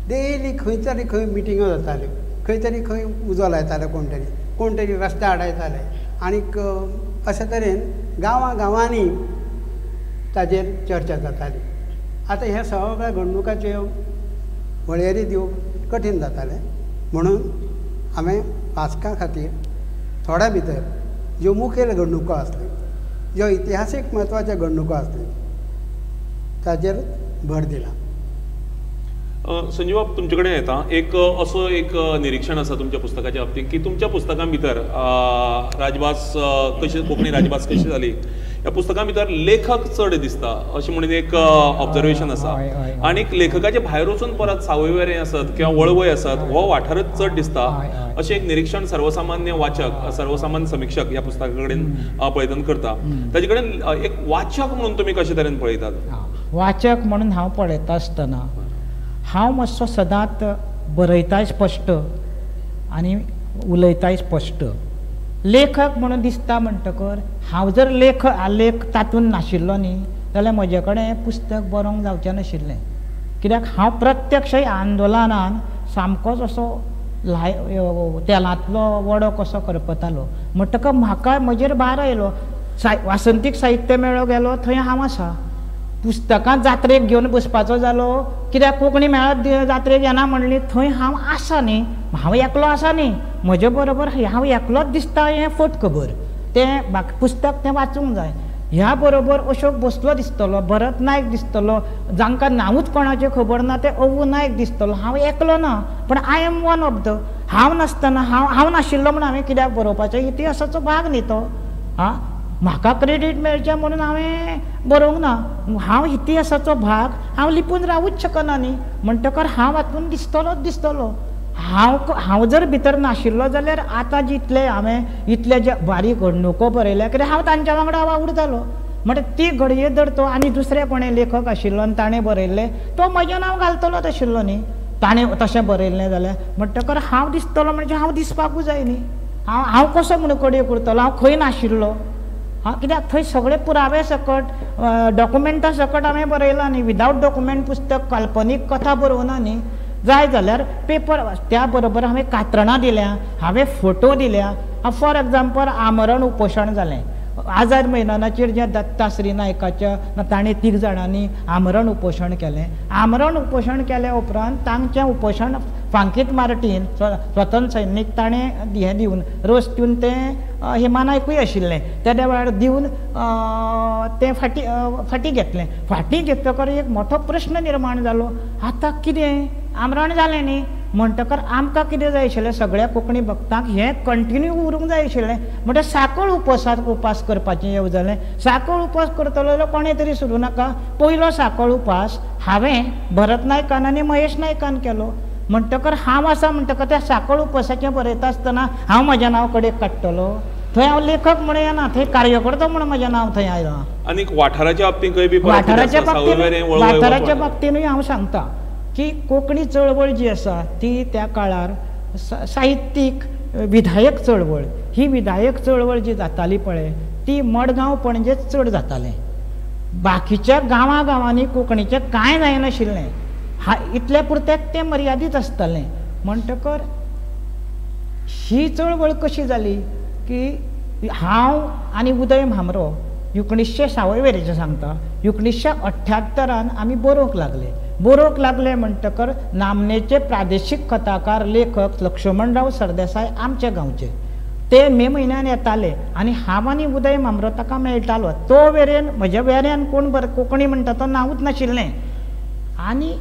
डेली खंय तरी खंय मिटिंगो जाताल्यो, खंय तरी खंय उजो लायताले, कोण तरी कोण तरी रस्ते आडायताले आनीक अशे तरेन गांवां गांवांनी ताजेर चर्चा जाताली. आतां ह्या सगळ्या घडणुकाच्यो वळेरी दिवप कठीण जातालें, म्हणून हांवें वाचकां खातीर थोड्या भितर ज्यो मुखेल घडणुको आसल्यो, ज्यो इतिहासीक म्हत्वाच्यो घडणुको आसल्यो ताजेर भर दिला. संजीव बाब, तुमचे कडेन येता एक असो एक निरीक्षण आसा तुमच्या पुस्तकाच्या बाबतींत की तुमच्या पुस्तकां भितर राजभास कशी, कोंकणी राजभास कशी जाली ह्या पुस्तकां भितर लेखक चड दिसता अशें म्हणून एक ऑब्जर्वेशन आसा, आनी लेखकाचे भायर वचून परत सावयवेरें आसत किंवा वळवय आसत हो वाठारच चड दिसता अशें एक निरीक्षण सर्वसामान्य वाचक, सर्वसामान्य समिक्षक ह्या पुस्तका कडेन पळयतन करता. ताजे कडेन एक वाचक म्हणून तुमी कशे तरेन पळयतात? वाचक म्हणून हांव पळयता आसतना हांव मातसो सदांच बरयताय स्पश्ट आनी उलयताय स्पश्ट. लेखक म्हणून दिसता म्हणटकर हांव जर लेख तातूंत नाशिल्लो न्ही जाल्यार म्हजे कडेन पुस्तक बरोवंक जावचें नाशिल्लें. कित्याक हांव प्रत्यक्ष आंदोलनान सामकोच असो तेलांतलो वडो कसो करपतालो म्हणटकर म्हाका म्हजेर भार आयलो. वासंतीक साहित्य मेळो गेलो थंय हांव आसा, पुस्तकां जात्रेक घेवन बसपाचो जालो कित्याक कोंकणी मेळत जात्रेक येना म्हणली थंय हांव आसा न्ही, हांव एकलो आसा न्ही, म्हजे बरोबर हांव एकलोच दिसता हें फट खबर. तें बाकी पुस्तक तें वाचूंक जाय. ह्या बरोबर अशोक भोसलो दिसतलो, भरत नायक दिसतलो, जांकां नांवूच कोणाचें खबर ना ते अवू नायक दिसतलो. हांव एकलो ना, पण I am one of the. हांव नासतना हांव नाशिल्लो म्हूण हांवें कित्याक बरोवपाचें? इतिहासाचो भाग न्ही तो. आं, म्हाका क्रेडीट मेळचें म्हणून हांवें बरोवंक ना. हांव इतिहासाचो भाग, हांव लिपून रावूच शकना न्ही, म्हणटकर हांव हातून दिसतलोच दिसतलो. हांव जर भितर नाशिल्लो जाल्यार आतां जितले हांवें इतले जे बारीक घडणुको बरयल्या कित्याक हांव तांच्या वांगडा वावुरतालो. म्हणटा ती घडये जर तो आनी दुसरे कोणें लेखक आशिल्लो आनी ताणें बरयल्लें तो म्हजें नांव घालतलोच आशिल्लो न्ही, ताणें तशें बरयल्लें जाल्यार. म्हणटकर हांव दिसतलो म्हणजे हांव दिसपाकूच जाय न्ही. हांव कसो म्हणून कडयो करतलो? हांव खंय नाशिल्लो. हां, कित्याक थंय सगळे पुरावे सकट डॉक्युमेंटा सकट हांवें बरयलां न्ही. विदावट डॉक्युमेंट पुस्तक काल्पनीक कथा बरोवना न्ही. जाय जाल्यार पेपर, त्या बरोबर हांवें कात्रणां दिल्या, हांवें फोटो दिल्या. फॉर एग्जाम्पल, आमरण उपोशण जालें आझाद मैदानाचेर, जें दत्ताश्री नायकाच्या ताणें 3 जाणांनी आमरण उपोशण केलें. आमरण उपोशण केल्या उपरांत तांचें उपोशण फांकीत मार्टीन स्वतंत्र सैनीक ताणें हें दिवन रोस दिवन तें हेमा नायकूय आशिल्लें तेद्या वेळार दिवन तें फाटीं घेतलें. फाटीं घेतकर एक मोठो प्रश्न निर्माण जालो, आतां कितें आमरण जालें न्ही, म्हणटकर आमकां कितें जाय आशिल्लें सगळ्या कोंकणी भक्तांक हें कंटिन्यू उरूंक जाय आशिल्लें. म्हणटा साकळ उपास करपाचें येवजलें. साकळ उपास करतलो जाल्यार कोणें तरी सुरू नाका. पयलो साकळ उपास हांवें भरत नायकान आनी महेश नायकान केलो. म्हणटकर हांव आसा म्हणटकर त्या साकळ उपासाचें बरयता आसतना हांव म्हजें नांव कडेक काडटलो? थंय हांव लेखक म्हणून येना, थंय कार्यकर्तो म्हणून म्हजें नांव थंय आयलां. आनी वाठाराच्या बाबतींत वाठाराच्या बाबतीनूय हांव सांगता की कोंकणी चळवळ जी आसा ती त्या काळार साहित्यीक विधायक चळवळ, ही विधायक चळवळ जी जाताली पळय ती मडगांव पणजेच चड जातालें. बाकीच्या गांवां गांवांनी कोंकणीचें कांय जायनाशिल्लें. हा इतल्या पुरत्याक तें मर्यादीत आसतालें. म्हणटकर ही चळवळ कशी जाली की हांव आनी उदय म्हांबरो 1900 सावयवेरेचें सांगता, 1978 आमी बरोवंक लागले. बरोवंक लागले म्हणटकर नामनेचे प्रादेशीक कथाकार लेखक लक्ष्मणराव सरदेसाय आमच्या गांवचे, ते मे म्हयन्यान येताले आनी हांव आनी उदय म्हांबरो ताका मेळटालो. तो मेरेन म्हज्या वेऱ्यान कोण बरें कोंकणी म्हणटा तो नांवूच नाशिल्लें. आनी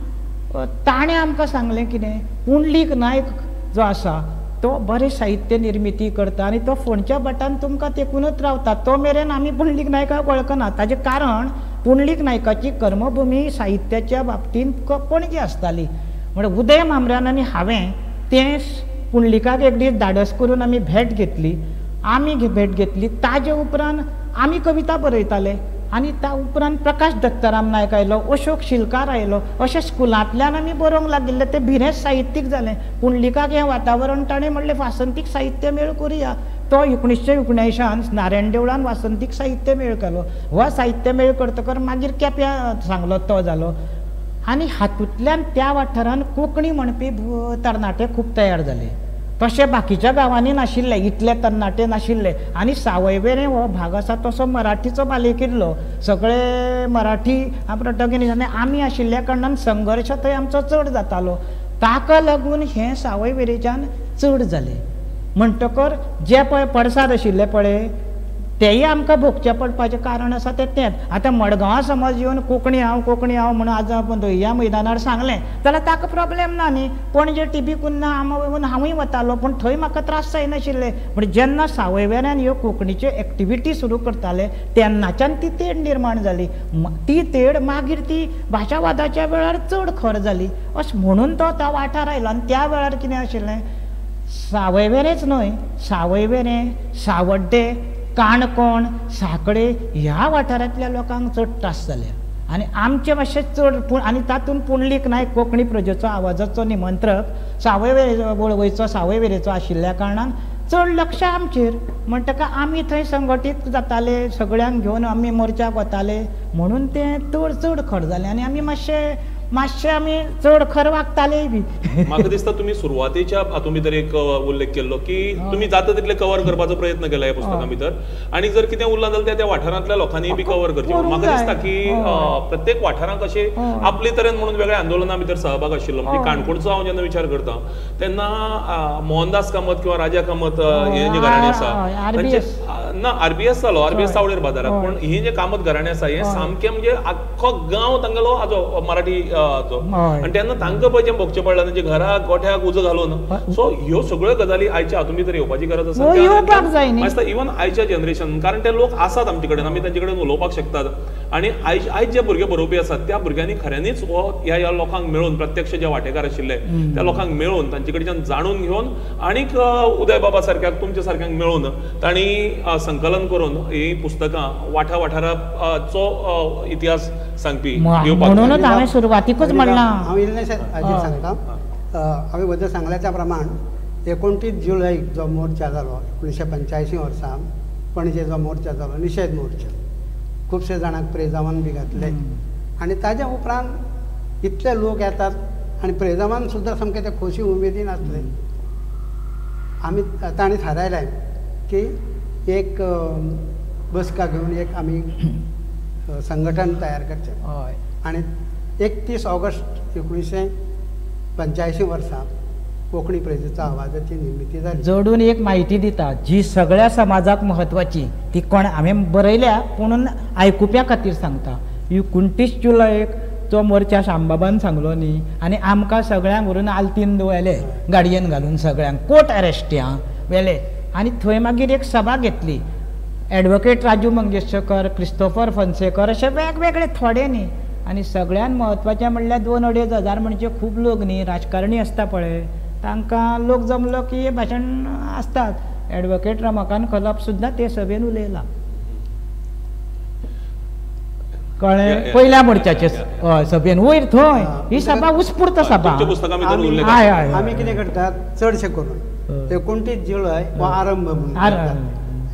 ताणें आमकां सांगलें कितें, पुंडलीक नायक जो आसा तो बरें साहित्य निर्मिती करता आनी तो फोंडच्या भाटान तुमकां तेकूनच रावता. तो मेरेन आमी पुंडलीक नायकाक वळखना. ताजें कारण पुंडलीक नायकाची कर्मभुमी साहित्याच्या बाबतींत पणजे आसताली. म्हणल्यार उदय म्हांबऱ्यान आनी हांवें तें पुंडलिकाक एक दीस धाडस करून आमी भेट घेतली. आमी भेट घेतली ताजे उपरांत आमी कविता बरयताले आनी त्या उपरांत प्रकाश दत्ताराम नायक आयलो, अशोक शिलकार आयलो. अशें स्कुलांतल्यान आमी बरोवंक लागिल्ले. तें भिरेंच साहित्यीक जालें. पुंडलिकाक हें वातावरण ताणें म्हणलें वासंतीक साहित्य मेळ करुया. तो 1979 नारायण देवळान वासंतीक साहित्य मेळ केलो. हो साहित्य मेळ करतकर मागीर केप्यां सांगलो तो जालो. आनी हातूंतल्यान त्या वाठारान कोंकणी म्हणपी तरणाटे खूब तयार जाले. तशें बाकीच्या गांवांनी नाशिल्ले, इतले तरणाटे नाशिल्ले. आनी सावयवेरें हो भाग आसा तसो मराठीचो बालेकिल्लो, सगळे मराठी प्रटगीन आनी आमी आशिल्ल्या कारणान संघर्श थंय आमचो चड जातालो. ताका लागून हें सावयवेरेच्यान चड जालें. म्हणटकर जे पळय पडसाद आशिल्ले पळय तेय आमकां भोगचें पडपाचें कारण आसा तें तेंच. आतां मडगांवां समज येवन कोंकणी हांव कोंकणी हांव म्हणून आज ह्या मैदानार सांगलें जाल्यार ताका प्रोब्लेम ना न्ही. पणजे टीबी कुन्ना हांव हांवूय वतालो पूण थंय म्हाका त्रास जायनाशिल्ले. पूण जेन्ना सावयवेऱ्यान ह्यो कोंकणीच्यो एक्टिविटी सुरू करताले तेन्नाच्यान ती तेड निर्माण जाली. ती तेड मागीर ती भाशावादाच्या वेळार चड खर जाली. अशें म्हणून तो त्या वाठार आयलो. आनी त्या वेळार कितें आशिल्लें, सावयवेरेंच न्हय, सावयवेरें, सावड्डे, काणकोण, साकडे ह्या वाठारांतल्या लोकांक चड त्रास जाले. आनी आमचे मातशे चड पूण आनी तातूंत पुंडलीक नायक कोंकणी प्रजेचो आवाजाचो निमंत्रक सावयवेरेचो वळवयचो सावयवेरेचो आशिल्ल्या कारणान चड लक्ष आमचेर. म्हणटकर आमी थंय संघटीत जाताले, सगळ्यांक घेवन आमी मोर्चाक वताले म्हणून तें चड चड खर जालें. आनी आमी मातशे मातशे आमी चड खर वागताले बी. म्हाका दिसता तुमी सुरवातेच्या हातूंत भितर एक उल्लेख केल्लो की तुमी जाता तितले कवर करपाचो प्रयत्न केला ह्या पुस्तकां भितर आनी जर कितें उरलां जाल्यार त्या वाठारांतल्या लोकांनी बी कवर करचें. म्हाका दिसता की प्रत्येक वाठारांत अशें आपले तरेन म्हणून वेगळ्या आंदोलना भितर सहभाग आशिल्लो. म्हणजे काणकोणचो हांव जेन्ना विचार करता तेन्ना मोहनदास कामत किंवा राजा कामत हे जे घराणें आसा तांचे ना आरबीएस जालो, आरबीएस सावळेर बाजाराक, पूण हे जे कामत घराणें आसा हे सामकें म्हणजे आख्खो गांव तांगेलो हाजो मराठी आनी तेन्ना तांकां पळय जें भोगचें पडलां तांच्या घराक गोठ्याक उजो घालून. सो ह्यो सगळ्यो गजाली आयच्या हातूंत भितर येवपाची गरज आसा. इवन आयच्या जनरेशन, कारण ते लोक आसात आमचे कडेन, आमी तांचे कडेन उलोवपाक शकतात. आनी आयज आयज जे भुरगे बरोवपी आसात त्या भुरग्यांनी खऱ्यांनीच हो ह्या लोकांक मेळून प्रत्यक्ष जे वांटेकार आशिल्ले त्या लोकांक मेळून तांचे कडच्यान जाणून घेवन आनीक उदय बाबा सारक्याक तुमच्या सारक्यांक मेळून तांणी संकलन करून ही पुस्तकां वाठा वाठाराचो इतिहास सांगपी. म्हणूनच हांवें सुरवातीकूच म्हणलां. हांव इल्लें हाजेर सांगता. हांवें वयर सांगल्या त्या प्रमाण 29 जुलैक जो मोर्चा जालो 1985 वर्सा पणजे जो मोर्चा जालो, निशेध मोर्चा, खुबशे जाणांक प्रेजावान बी घातले आनी ताज्या उपरांत इतले लोक येतात आनी प्रेजावान सुद्दां सामके ते खोशी उमेदीन आसले. आमी तांणी थारायलें की एक बसका घेवन एक आमी संघटन तयार करचें. आनी 31 ऑगस्ट 1985 वर्सा कोंकणी प्रजेचो आवाजाची निर्मिती जाली. जोडून एक म्हायती दिता जी सगळ्या समाजाक म्हत्वाची, ती कोण हांवें बरयल्या पूण आयकुप्या खातीर सांगता. 29 जुलैक तो मोर्चा शामबाबान सांगलो न्ही, आनी आमकां सगळ्यांक व्हरून आल्तीन व्हेले गाडयेन घालून सगळ्यांक कोर्ट अरेस्ट व्हेले. आनी थंय मागीर एक सभा घेतली. एडवोकेट राजू मंगेशकर, क्रिस्तोफर फन्सेकर अशे वेगवेगळे थोडे न्ही. आनी सगळ्यान म्हत्वाचें म्हणल्यार 2-2.5 हजार म्हणजे खूब लोक न्ही, राजकारणी आसता पळय तांकां लोक जमलो की हे भाशण आसतात. एडवोकेट रमाकांत खलप सुद्दां ते सभेन उलयला, कळ्ळें, पयल्या मोर्चाचे सभेन वयर थंय ही सभा उत्स्फूर्त सभा. आमी कितें करतात चडशे करून 29 जुलय हो आरंभ म्हणून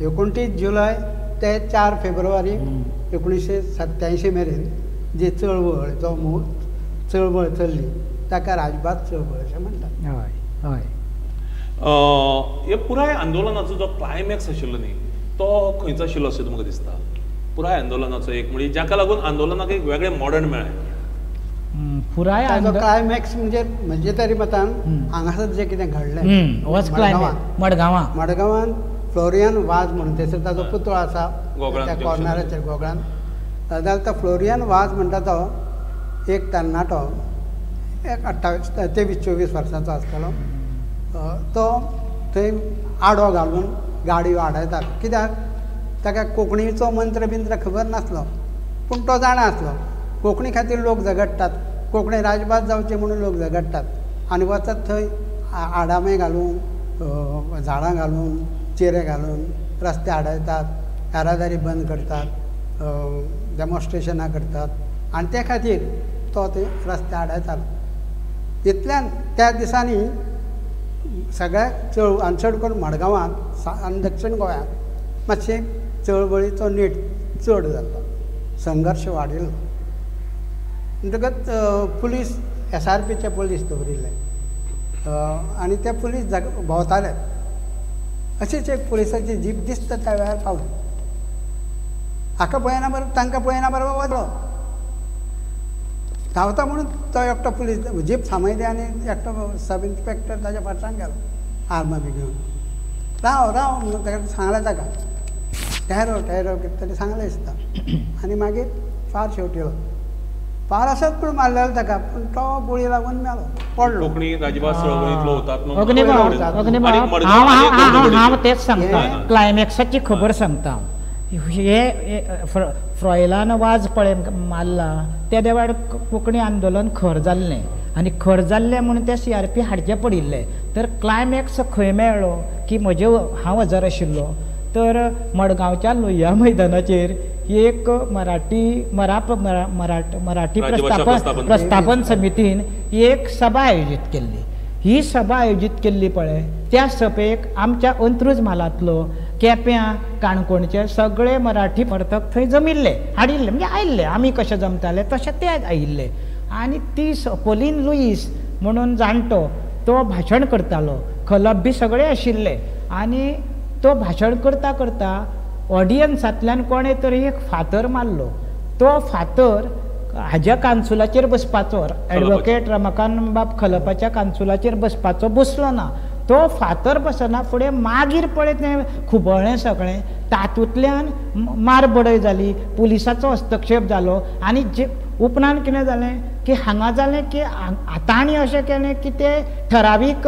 29 जुलय ते 4 फेब्रुवारी 1987 मेरेन जी चळवळ जो चळवळ चल्ली ताका राजभास चळवळ अशें म्हणटात. हय हय. हे पुराय आंदोलनाचो जो क्लायमॅक्स आशिल्लो न्ही तो खंयचो आशिल्लो अशें तुमकां दिसता? पुराय आंदोलनाचो एक म्हणजे जाका लागून आंदोलनाक एक वेगळें मॉडर्न मेळ्ळें पुराय क्लायमॅक्स म्हणजे म्हजे तरी मतान हांगासर जें कितें घडलें मडगांवां, मडगांवान फ्लोरियन वाज म्हणून थंयसर ताजो पुतळो आसा त्या कॉर्नराचेर गोगळान. जाल्यार तो फ्लोरियन वाज म्हणटा तो एक तरणाटो, एक 28 23 24 वर्सांचो आसतलो, तो थंय आडो घालून गाडयो आडायतात. कित्याक ताका कोंकणीचो मंत्र बिंत्र खबर नासलो, पूण तो जाणा आसलो कोंकणी खातीर लोक झगडटात, कोंकणी राजभास जावची म्हणून लोक झगडटात आनी वचत थंय आडामे घालून, झाडां घालून, चिरे घालून रस्ते आडायतात, येरादारी बंद करतात, डेमॉन्स्ट्रेशनां करतात आनी ते खातीर तो ते रस्ते आडायतालो. इतल्यान त्या दिसांनी सगळ्या चळवळ आनी चड करून मडगांवांत आनी दक्षिण गोंयांत मातशें चळवळीचो नेट चड जाल्लो, संघर्श वाडिल्लो. म्हणटकच पुलीस SRPचे पुलीस दवरिल्ले आनी ते पुलीस भोंवताले. अशीच एक पुलिसाची जीप दिसता त्या वेळार पावली. हाका पळयना बरोबर तांकां पळयना बरोबर वतलो धांवता म्हणून तो एकटो पुलीस जीप थांबयली आनी एकटो सब इन्स्पेक्टर ताज्या फाटल्यान गेलो आर्मां बी घेवन. राव राव म्हणून ताका सांगलें, ताका टॅरो टॅरो कितें तरी सांगलें दिसता. आनी मागीर फार शेवटिलो, फार असोच पूण मारलेलो ताका, पूण तो गुळी लागून मेलो, पडलो. कोंकणी राजभास चळवळींतलो हुतात्मो हांव तेच सांगता, क्लायमॅक्साची खबर सांगता. हे फ्रॉयलान वाज पळय मारला त्या वेळार कोंकणी आंदोलन खर जाल्लें आनी खर जाल्लें म्हणून ते CRP हाडचे पडिल्ले. तर क्लायमॅक्स खंय मेळ्ळो की म्हजे हांव हजर आशिल्लो तर मडगांवच्या लोहिया मैदानाचेर एक मराठी मराठी प्रस्थापन समितीन एक सभा आयोजीत केल्ली. ही सभा आयोजीत केल्ली पळय त्या सभेक आमच्या अंत्रुज म्हालांतलो, केप्यां, काणकोणचे सगळे मराठी समर्थक थंय जमिल्ले, हाडिल्ले, म्हणजे आयिल्ले. आमी कशे जमताले तशे ते आयिल्ले. आनी ती पोलीन लुईस म्हणून जाणटो तो भाशण करतालो, खलप बी सगळे आशिल्ले. आनी तो भाशण करता करता ऑडियन्सांतल्यान कोणें तरी एक फातर मारलो. तो फातर हाज्या कानसुलाचेर बसपाचो, एडवोकेट रमाकांत बाब खलपाच्या कानसुलाचेर बसपाचो, बसलो ना. तो फातर बसना फुडें मागीर पळय तें खुबळ्ळें सगळें, तातूंतल्यान मार बडय जाली, पुलिसाचो हस्तक्षेप जालो. आनी जे उपरांत कितें जालें की हांगा जालें की तांणी अशें केलें की ते ठरावीक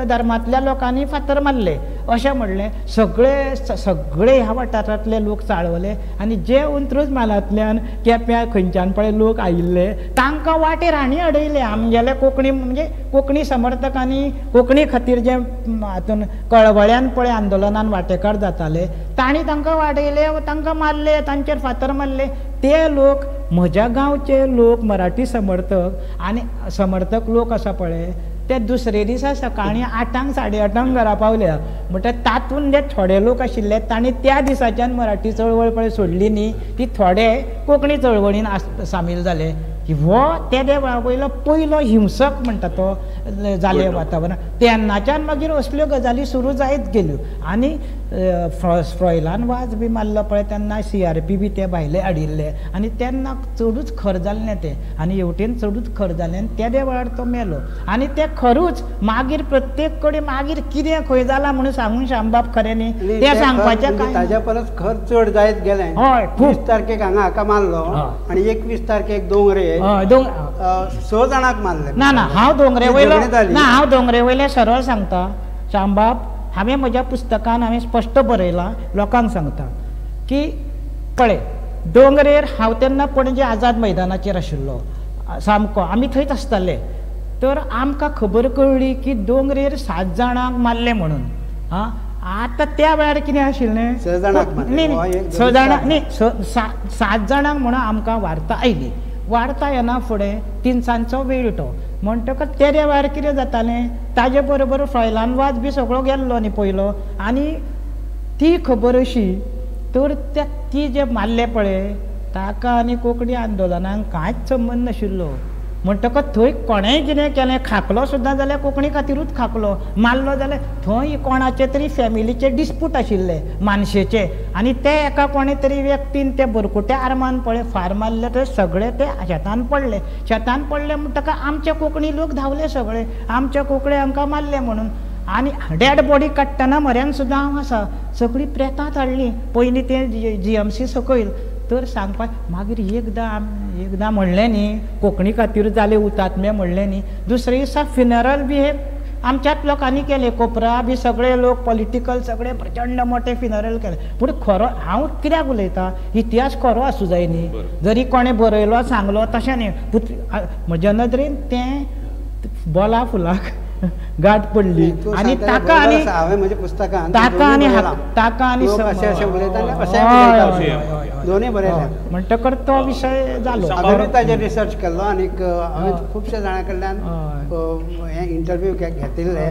धर्मांतल्या लोकांनी फातर मारले अशें म्हणलें. सगळे सगळे ह्या वाठारांतले लोक चाळवले आनी जे अंत्रुज म्हालांतल्यान केप्यां खंयच्यान पळय लोक आयिल्ले तांकां वाटेर हांणी अडयले. आमगेले कोंकणी म्हणजे कोंकणी समर्थकांनी कोंकणी खातीर जे हातून कळवळ्यान पळय आंदोलनान वांटेकार जाताले तांणी तांकां वाडयले, तांकां मारले, तांचेर फातर मारले. ते लोक म्हज्या गांवचे लोक मराठी समर्थक आनी समर्थक लोक आसा पळय ते दुसरे दिसा सकाळीं 8 8:30 घरा पावल्या. म्हणटा तातूंत जे थोडे लोक आशिल्ले तांणी त्या दिसाच्यान मराठी चळवळ पळय सोडली न्ही, ती थोडे कोंकणी चळवळीन सामील जाले. हो तेदे वेळा वयलो पयलो हिंसक म्हणटा तो जालें वातावरण. तेन्नाच्यान मागीर असल्यो गजाली सुरू जायत गेल्यो. आनी फ्रॉयलान वाज बी मारलो पळय तेन्ना CRP बी ते भायले हाडिल्ले आनी तेन्ना चडूच खर जाल्लें तें आनी हेवटेन चडूच खर जालें आनी तेदे वेळार तो मेलो. आनी तें खरूच मागीर प्रत्येक कडेन मागीर कितें खंय जालां म्हणून सांगून श्यामबाब खरें न्ही तें सांगपाचें कांय ताज्या परस खर चड जायत गेलें. हय, 20 तारखेक हांगा हाका मारलो आनी 21 तारखेक दोंगरे 6 जाणांक मारले. ना ना, हांव दोंगरे वयलो ना, हांव दोंगरे वयलें सरळ सांगता श्यामबाब. हांवें म्हज्या पुस्तकान हांवें स्पश्ट बरयलां, लोकांक सांगता की पळय दोंगरेर हांव तेन्ना पणजे आझाद मैदानाचेर आशिल्लो सामको, आमी थंयच आसताले. तर आमकां खबर कळ्ळी की दोंगरेर 7 जाणांक मारले म्हणून. आं, आतां त्या वेळार कितें आशिल्लें, न्ही 6 जाणां न्ही 7 जाणांक म्हणून आमकां वार्ता आयली. वार्ता येना फुडें तिनसांचो वेळ तो म्हणटकच तेद्या वेळार कितें जातालें ताजे बरोबर फ्रॉयलान वाज बी सगळो गेल्लो न्ही पयलो. आनी ती खबर अशी तर त्या ती जे मारले पळय ताका आनी कोंकणी आंदोलनाक कांयच संबंद नाशिल्लो. म्हणटकच थंय कोणेंय कितें केलें, खाकलो सुद्दां जाल्यार कोंकणी खातीरूच खाकलो, मारलो जाल्यार थंय कोणाचे तरी फॅमिलीचे डिस्पूट आशिल्ले मानशेचे, आनी ते एका कोणे तरी व्यक्तीन ते भरकुट्या आर्मान पळय फार मारले, ते सगळे ते शेतान पडले. शेतान पडले म्हणटकच आमचे कोंकणी लोक धांवले सगळे, आमच्या कोंकणी हांकां मारले म्हणून. आनी डेड बॉडी काडटना म्हऱ्यान सुद्दां हांव आसा, सगळीं प्रेतांत हाडलीं पयलीं ते जीएमसी सकयल. तर सांगपाक मागीर एकदां एकदां म्हणलें न्ही कोंकणी खातीर जाले हुतात्मे म्हणलें न्ही, दुसरे दिसा फिनरल बी हे आमच्याच लोकांनी केलें, कोपरा बी सगळे लोक पॉलिटिकल सगळे प्रचंड मोठे फिनरल केले. पूण खरो हांव कित्याक उलयतां, इतिहास खरो आसूं जाय न्ही, जरी कोणें बरयलो सांगलो तशें न्ही. म्हज्या नदरेन तें बोला फुलाक गांठ पडली आनी ताका आनी हांवें म्हज्या पुस्तकांत ताका आनी ताका आनी दोनूय बरयल्या. म्हणटकर तो विशय जालो. हांवें ताजेर रिसर्च केल्लो आनी हांवें खुबश्या जाणां कडल्यान हें इंटरव्यू घेतिल्ले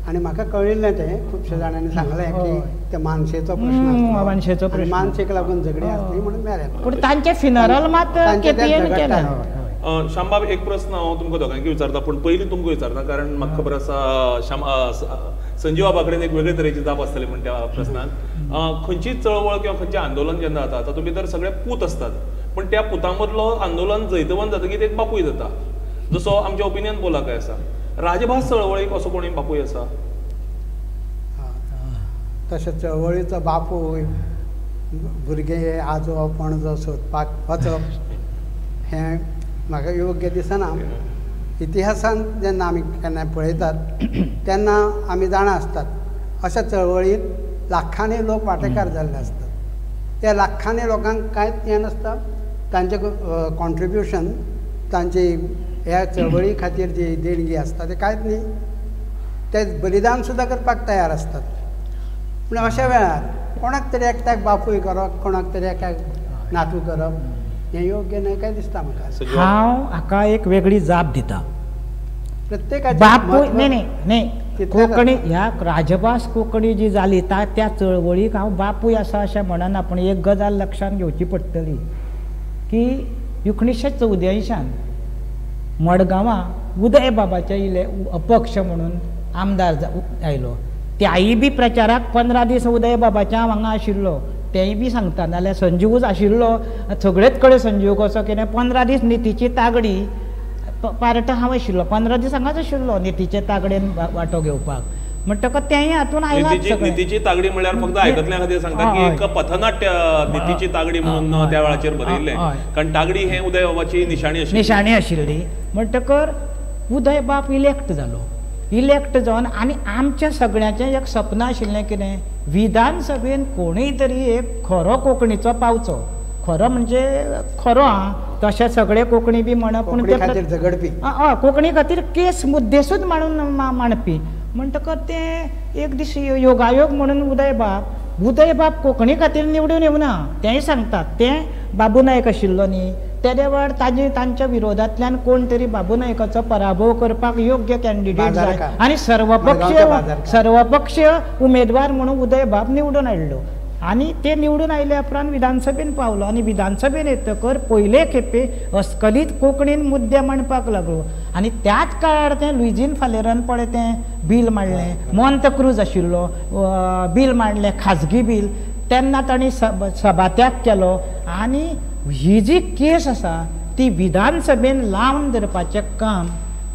आनी म्हाका कळिल्लें तें खुबश्या जाणांनी सांगलें की ते मानशेचो प्रश्न, मानशेचो प्रश्न, मानशेक लागून झगडी आसली म्हणून मेले. पूण तांचें फिनरल मात केपीएन केलें. श्यामबाब, एक प्रस्न हांव तुमकां दोगांयकूय विचारता, पूण पयलीं तुमकां विचारता कारण म्हाका खबर आसा श्याम संजीव बाबा कडेन एक वेगळे तरेची जाप आसतली म्हण त्या प्रस्नाक. खंयची चळवळ किंवा खंयचें आंदोलन जेन्ना जाता तातूंत भितर सगळे पूत आसतात, पूण त्या पुतां मदलो आंदोलन जैतवंत जातकीर एक बापूय जाता, जसो आमच्या ओपिनियन पोलाक आसा. राजभास चळवळीक असो कोणूय बापूय आसा? तशें चळवळीचो बापूय भुरगे आजो पणजो सोदपाक वचप हें म्हाका योग्य दिसना. इतिहासान जेन्ना आमी केन्ना पळयतात तेन्ना आमी जाणा आसतात अशा चळवळींत लाखांनी लोक वांटेकार जाल्ले आसतात. त्या लाखांनी लोकांक कांयच हें नासता, तांचें कॉन्ट्रिब्युशन, तांची ह्या चळवळी खातीर जी देणगी आसता तें कांयच न्ही, ते बलिदान सुद्दां करपाक तयार आसतात. पूण अशा वेळार कोणाक तरी एकट्याक बापूय करप, कोणाक तरी एकट्याक नातू करप हें योग्य न्हय काय दिसता म्हाका. हांव हाका एक वेगळी जाप दिता. प्रत्येकाचे बापूय न्ही न्ही न्ही कोंकणी ह्या राजभास कोंकणी जी जाली त्या चळवळीक हांव बापूय आसा अशें म्हणना, पूण एक गजाल लक्षांत घेवची पडटली की 1984 मडगांवां उदय बाबाचे इले अपक्ष म्हणून आमदार आयलो, त्याय बी प्रचाराक 15 दीस उदय बाबाच्या हांगा आशिल्लो, तेंय बी सांगता. नाल्यार संजीवूच आशिल्लो, सगळेच कडेन संजीव कसो कितें 15 दीस नितीची तागडी पार्ट हांव आशिल्लो, 15 दीस हांगाच आशिल्लो नितीचे तागडेन वांटो घेवपाक. म्हणटकच तेंय हातून आयलां. नितीची तागडी म्हणल्यार फक्त आयकतल्या खातीर सांगता की एक पथनाट्य नितीची तागडी म्हणून त्या वेळाचेर बरयिल्लें, कारण तागडी हें उदय बाबाची निशाणी आशिल्ली, निशाणी आशिल्ली. म्हणटकर उदय बाब इलेक्ट जालो, इलेक्ट जावन आनी आमच्या सगळ्यांचें एक सपन आशिल्लें कितें, विधानसभेन कोणूय तरी एक खरो कोंकणीचो पावचो, खरो म्हणजे खरो आं, तशें सगळे कोंकणी बी म्हणप, पूण ते झगडपी, हय कोंकणी खातीर केस मुद्देसूद मांडून मांडपी. म्हणटकच तें एक दीस योगायोग म्हणून उदयबाब, उदयबाब कोंकणी खातीर निवडून येवना तेंय सांगतात, तें बाबू नायक आशिल्लो न्ही तेदे वेळार ताजे तांच्या विरोधांतल्यान कोण तरी बाबू नायकाचो पराभव करपाक योग्य कॅन्डिडेट जाय आनी सर्वपक्षीय सर्वपक्षीय उमेदवार म्हणून उदयबाब निवडून हाडलो आनी ते निवडून आयल्या उपरांत विधानसभेन पावलो आनी विधानसभेन येतकर पयले खेपे अस्खलीत कोंकणीन मुद्दे मांडपाक लागलो आनी त्याच काळार तें लुइझीन फालेरान पळय तें बील मांडलें, मोंत क्रूज आशिल्लो बील मांडलें, खाजगी बील, तेन्ना तांणी सभात्याग केलो आनी ही जी केस आसा ती विधानसभेन लावन धरपाचें काम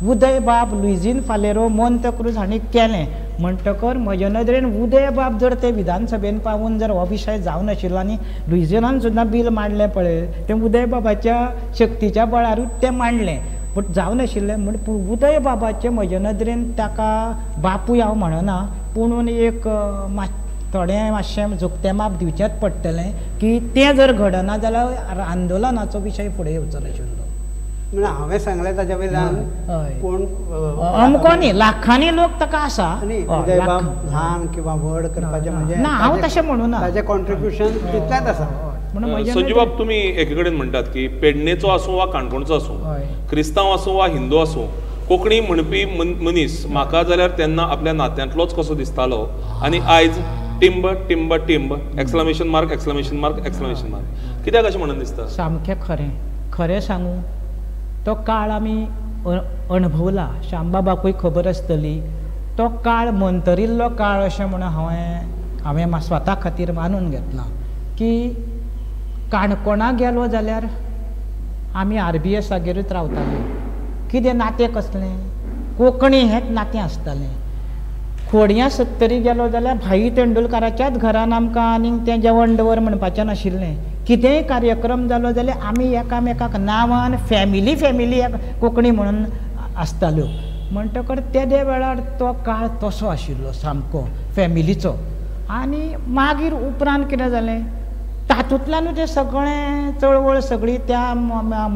उदयबाब, लुइझीन फालेरो, मोंत क्रूज हांणी केलें. म्हणटकर म्हजे नदरेन उदयबाब जर ते विधानसभेन पावून जर हो विशय जावनाशिल्लो आनी लुइझिनान सुद्दां बील मांडलें पळय तें उदयबाबाच्या शक्तीच्या बळारूच तें मांडलें, पूण जावनाशिल्लें. म्हण उदयबाबाचें म्हजे नदरेन ताका बापूय हांव म्हणना, पुणून एक थोडें मातशें झुकतें माप दिवचेंच पडटलें की तें जर घडना जाल्यार आंदोलनाचो विशय फुडें येवचो नाशिल्लो. म्हणल्यार हांवें सांगलें ताज्या वयल्यान कोण अमको न्ही, लाखांनी लोक ताका आसा. उदयबाब ल्हान किंवा व्हड करपाचें म्हणजे ना, हांव तशें म्हणूना, ताजें कॉन्ट्रिब्युशन तितलेंच आसा. संजीवबाब, तुमी एके कडेन म्हणटात की पेडणेचो आसूं वा काणकोणचो आसूं, क्रिस्तांव आसूं वा हिंदू आसूं, कोंकणी म्हणपी मनीस म्हाका जाल्यार तेन्ना आपल्या नात्यांतलोच कसो दिसतालो आनी आयज टिंब टिंब टिंब exclamation mark exclamation mark exclamation mark, कित्याक अशें म्हणून दिसता? सामकें खरें, खरें सांगू तो काळ आमी अणभवला, श्यामबाबाकूय खबर आसतली. तो काळ मंतरिल्लो काळ अशें म्हणून हांवें स्वता खातीर मानून घेतलां की काणकोणा गेलो जाल्यार आमी RBSागेरूच रावताले. कितें नातें कसलें, कोंकणी हेंच नातें आसतालें. खोडयां सत्तरी गेलो जाल्यार भाई तेंडुलकाराच्याच घरान आमकां आनीक तें जेवण दवर म्हणपाचें नाशिल्लें. कितेंय कार्यक्रम जालो जाल्यार आमी एकामेकाक नांवान फॅमिली फॅमिली कोंकणी म्हणून आसताल्यो. म्हणटकर तेदे वेळार तो काळ तसो आशिल्लो सामको फॅमिलीचो. आनी मागीर उपरांत कितें जालें, तातूंतल्यानूच तें सगळें चळवळ सगळी त्या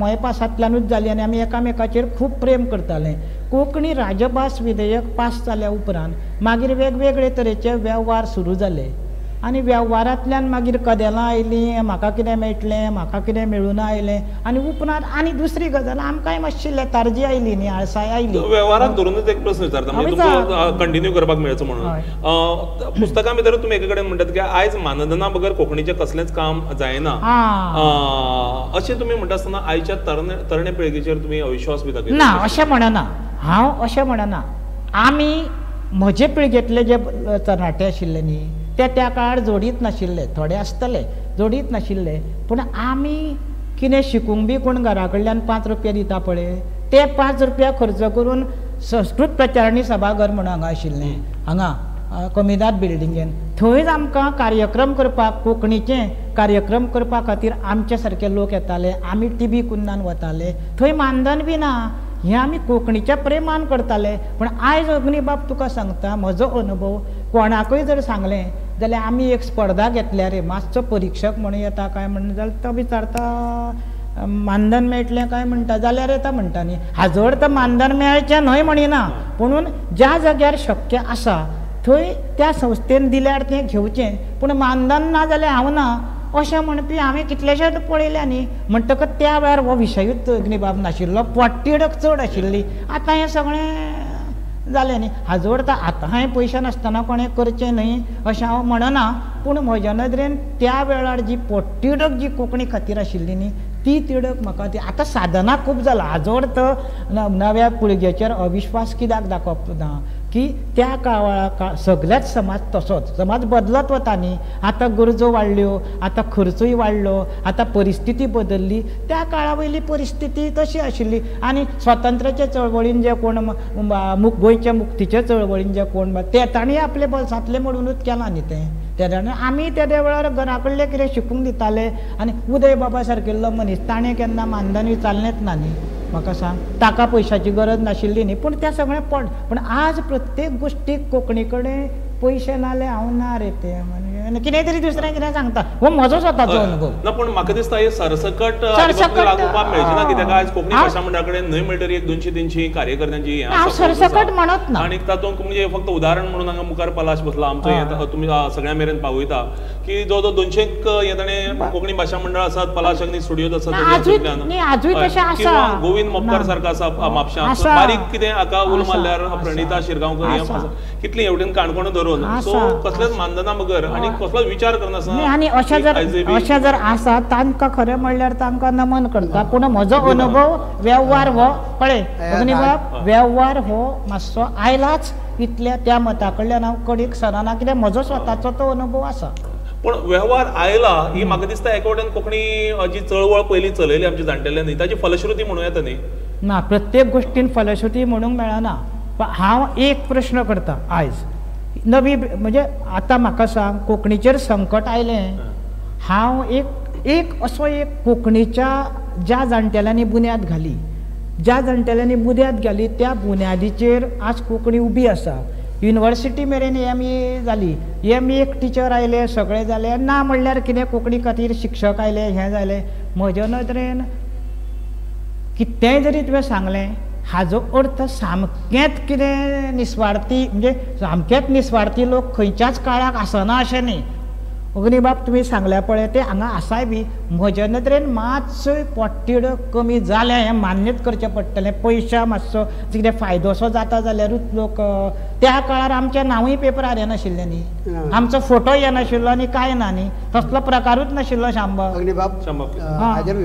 मयपासांतल्यानूच जाली आनी आमी एकामेकाचेर खूब प्रेम करताले. कोंकणी राजभास विधेयक पास जाल्या उपरांत मागीर वेगवेगळे तरेचे वेव्हार सुरू जाले आनी वेव्हारांतल्यान मागीर कदेलां आयलीं, म्हाका कितें मेळटलें, म्हाका कितें मेळूना आयलें. आनी उपरांत आनी दुसरी गजाल आमकांय मातशी लेतार्जी आयली न्ही, आळसाय आयली. वेव्हाराक धरूनच एक प्रस्न विचारता, म्हणजे तुमकां कंटिन्यू करपाक मेळचो म्हणून. पुस्तकां भितर तुमी एके कडेन म्हणटात की आयज मानधना बगर कोंकणीचें कसलेंच काम जायना, अशें तुमी म्हणटा आसतना आयच्या तरणे पिळगेचेर तुमी अविश्वास बी दाखयता? ना, अशें म्हणना हांव, अशें म्हणना. आमी म्हजे पिळगेंतले जे तरणाटे आशिल्ले न्ही ते त्या काळार जोडीत नाशिल्ले, थोडे आसतले जोडीत नाशिल्ले, पूण आमी कितें शिकूंक बी कोण घरा कडल्यान 5 रुपया दिता पळय, ते 5 रुपया खर्च करून संस्कृत प्रचारणी सभाघर म्हणून हांगा आशिल्लें, हांगा कमिदाद बिल्डिंगेन, थंयच आमकां कार्यक्रम करपाक, कोंकणीचे कार्यक्रम करपा खातीर आमचे सारके लोक येताले. आमी टीबी कुन्नान वताले, थंय मानधन बी ना, हें आमी कोंकणीच्या प्रेमान करताले. पूण आयज अग्नीबाब तुका सांगता, म्हजो अनुभव कोणाकूय जर सांगलें जाल्यार आमी एक स्पर्धा घेतल्या रे, मातसो परिक्षक म्हणून येता काय म्हणून जाल्यार तो विचारता मानधन मेळटलें काय म्हणटा, जाल्यार येता म्हणटा न्ही. हाजो अर्थ मानधन मेळचें न्हय म्हणिना, पुणून ज्या जाग्यार शक्य आसा थंय त्या संस्थेन दिल्यार तें घेवचें, पूण मानधन ना जाल्यार हांव ना अशें म्हणपी हांवें कितलेशेच पळयल्या न्ही. म्हणटकच त्या वेळार हो विशयूच अग्नीबाब नाशिल्लो, पोटतिडक चड आशिल्ली. आतां हें सगळें जालें न्ही. हाजो अर्थ आतां हांवें पयशे नासतना कोणें करचें न्हय अशें हांव म्हणना, पूण म्हज्या नदरेन त्या वेळार जी पोटतिडक जी कोंकणी खातीर आशिल्ली न्ही ती तिडक म्हाका ती आतां साधनां खूब जालां. हाजो अर्थ नव्या पिळगेचेर अविश्वास कित्याक दाखोवप ना की त्या काळार सगळेच समाज तसोच, समाज बदलत वता न्ही. आतां गरजो वाडल्यो, आतां खर्चूय वाडलो, आतां परिस्थिती बदल्ली. त्या काळा वयली परिस्थिती तशी आशिल्ली. आनी स्वातंत्र्याचे चळवळीन जे कोण गोंयच्या मुक्तीचे चळवळीन जे कोण ते तांणी आपले बोल्सांतले म्हणूनच केलां न्ही तें. तेन्ना आमी तेदे वेळार घरा कडले कितें शिकूंक दिताले. आनी उदय बाबा सारकिल्लो मनीस ताणें केन्ना मानधन विचारलेंच ना न्ही, म्हाका सांग, ताका पयशाची गरज नाशिल्ली न्ही. पूण तें सगळें पड, पूण आज प्रत्येक गोश्टीक कोंकणी कडेन पयशे नाले हांव ना रे, ते म्हणजे कितें तरी दुसरें कितें सांगता. हो म्हजो स्वताचो अनुभव ना, पूण म्हाका दिसता हे सरसकट लागोवपाक मेळचें ना, कित्याक आयज कोंकणी भाशा मंडळा कडेन न्हय म्हणटरी एक 200-300 कार्यकर्त्यांची हांव सरसकट म्हणत ना. आनी तातूंत म्हणजे फक्त उदाहरण म्हणून हांगा मुखार पलाश बसला आमचो, हें तुमी सगळ्यां मेरेन पावयता की जो जो 200 हे ताणें कोंकणी भाशा मंडळ आसात, पलाश अग्नी स्टुडियोज आसात, गोविंद मोपकार सारको आसा म्हापशां, बारीक कितें हाका उलो मारल्यार प्रणिता शिरगांवकर, कितली हेवटेन काणकोण धरून, सो कसलेच मानधना बगर आनी कसलोच विचार करनासतना. आनी अशें जर आसा तांकां खरें म्हणल्यार तांकां नमन करता. पूण म्हजो अनुभव वेव्हार हो पळय अग्नीबाब, वेव्हार हो मातसो आयलाच इतल्या त्या मता कडल्यान हांव कडीक सरना, कित्याक म्हजो स्वताचो तो अनुभव आसा. पूण वेव्हार आयला ही म्हाका दिसता एका वटेन कोंकणी जी चळवळ पयलीं चलयली आमच्या जाणटेल्यांनी ताची फलश्रुती म्हणूं येता न्ही? ना, प्रत्येक गोश्टीन फलश्रुती म्हणूंक मेळना. हांव एक प्रश्न करता आयज नवी, म्हणजे आतां म्हाका सांग कोंकणीचेर संकट आयलें, हांव एक एक असो एक कोंकणीच्या ज्या जाणटेल्यांनी बुन्याद घाली, ज्या जाणटेल्यांनी बुन्याद घाली त्या बुन्यादीचेर आज कोंकणी उबी आसा. युनिवर्सिटी मेरेन MA जाली, MA एक टिचर आयले, सगळें जालें, ना म्हणल्यार कितें कोंकणी खातीर शिक्षक आयले, हें जालें. म्हज्या नदरेन कितेंय जरी तुवें सांगलें हाजो अर्थ सामकेंच कितें निस्वार्थी, म्हणजे सामकेंच निस्वार्थी लोक खंयच्याच काळाक आसना अशें न्ही. अग्नीबाब तुमी सांगल्या पळय तें हांगा आसाय बी. म्हज्या नदरेन मातसो पोटतिडक कमी जाल्या हें मान्यच करचें पडटलें. पयशा मातसो कितें फायदोसो जाता जाल्यारूच लोक, त्या काळार आमचें नांवूय पेपरार येनाशिल्लें न्ही, आमचो फोटो येनाशिल्लो आनी कांय ना न्ही, तसलो प्रकारूच नाशिल्लो. शांबा अग्नीबाब हाजेर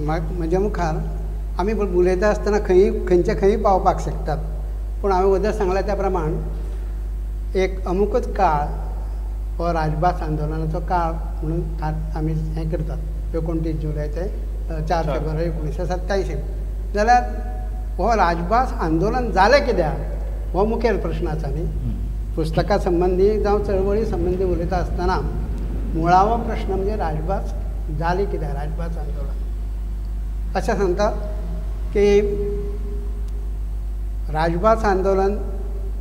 म्हज्या मुखार आमी उलयता आसतना खंय खंयचे खंय पावपाक शकतात, पूण हांवें वदर सांगलां त्या प्रमाण एक अमुकच काळ हो राजभास आंदोलनाचो काळ म्हणून आमी हें करतात, 29 जुलय ते 4 फेब्रुवारी 1987. जाल्यार हो राजभास आंदोलन जालें कित्याक हो मुखेल प्रश्न आसा न्ही. पुस्तका संबंदी जावं चळवळी संबंदी उलयता आसतना मुळावो प्रश्न म्हणजे राजभास जाली कित्याक, राजभास आंदोलन. अशें सांगता की राजभास आंदोलन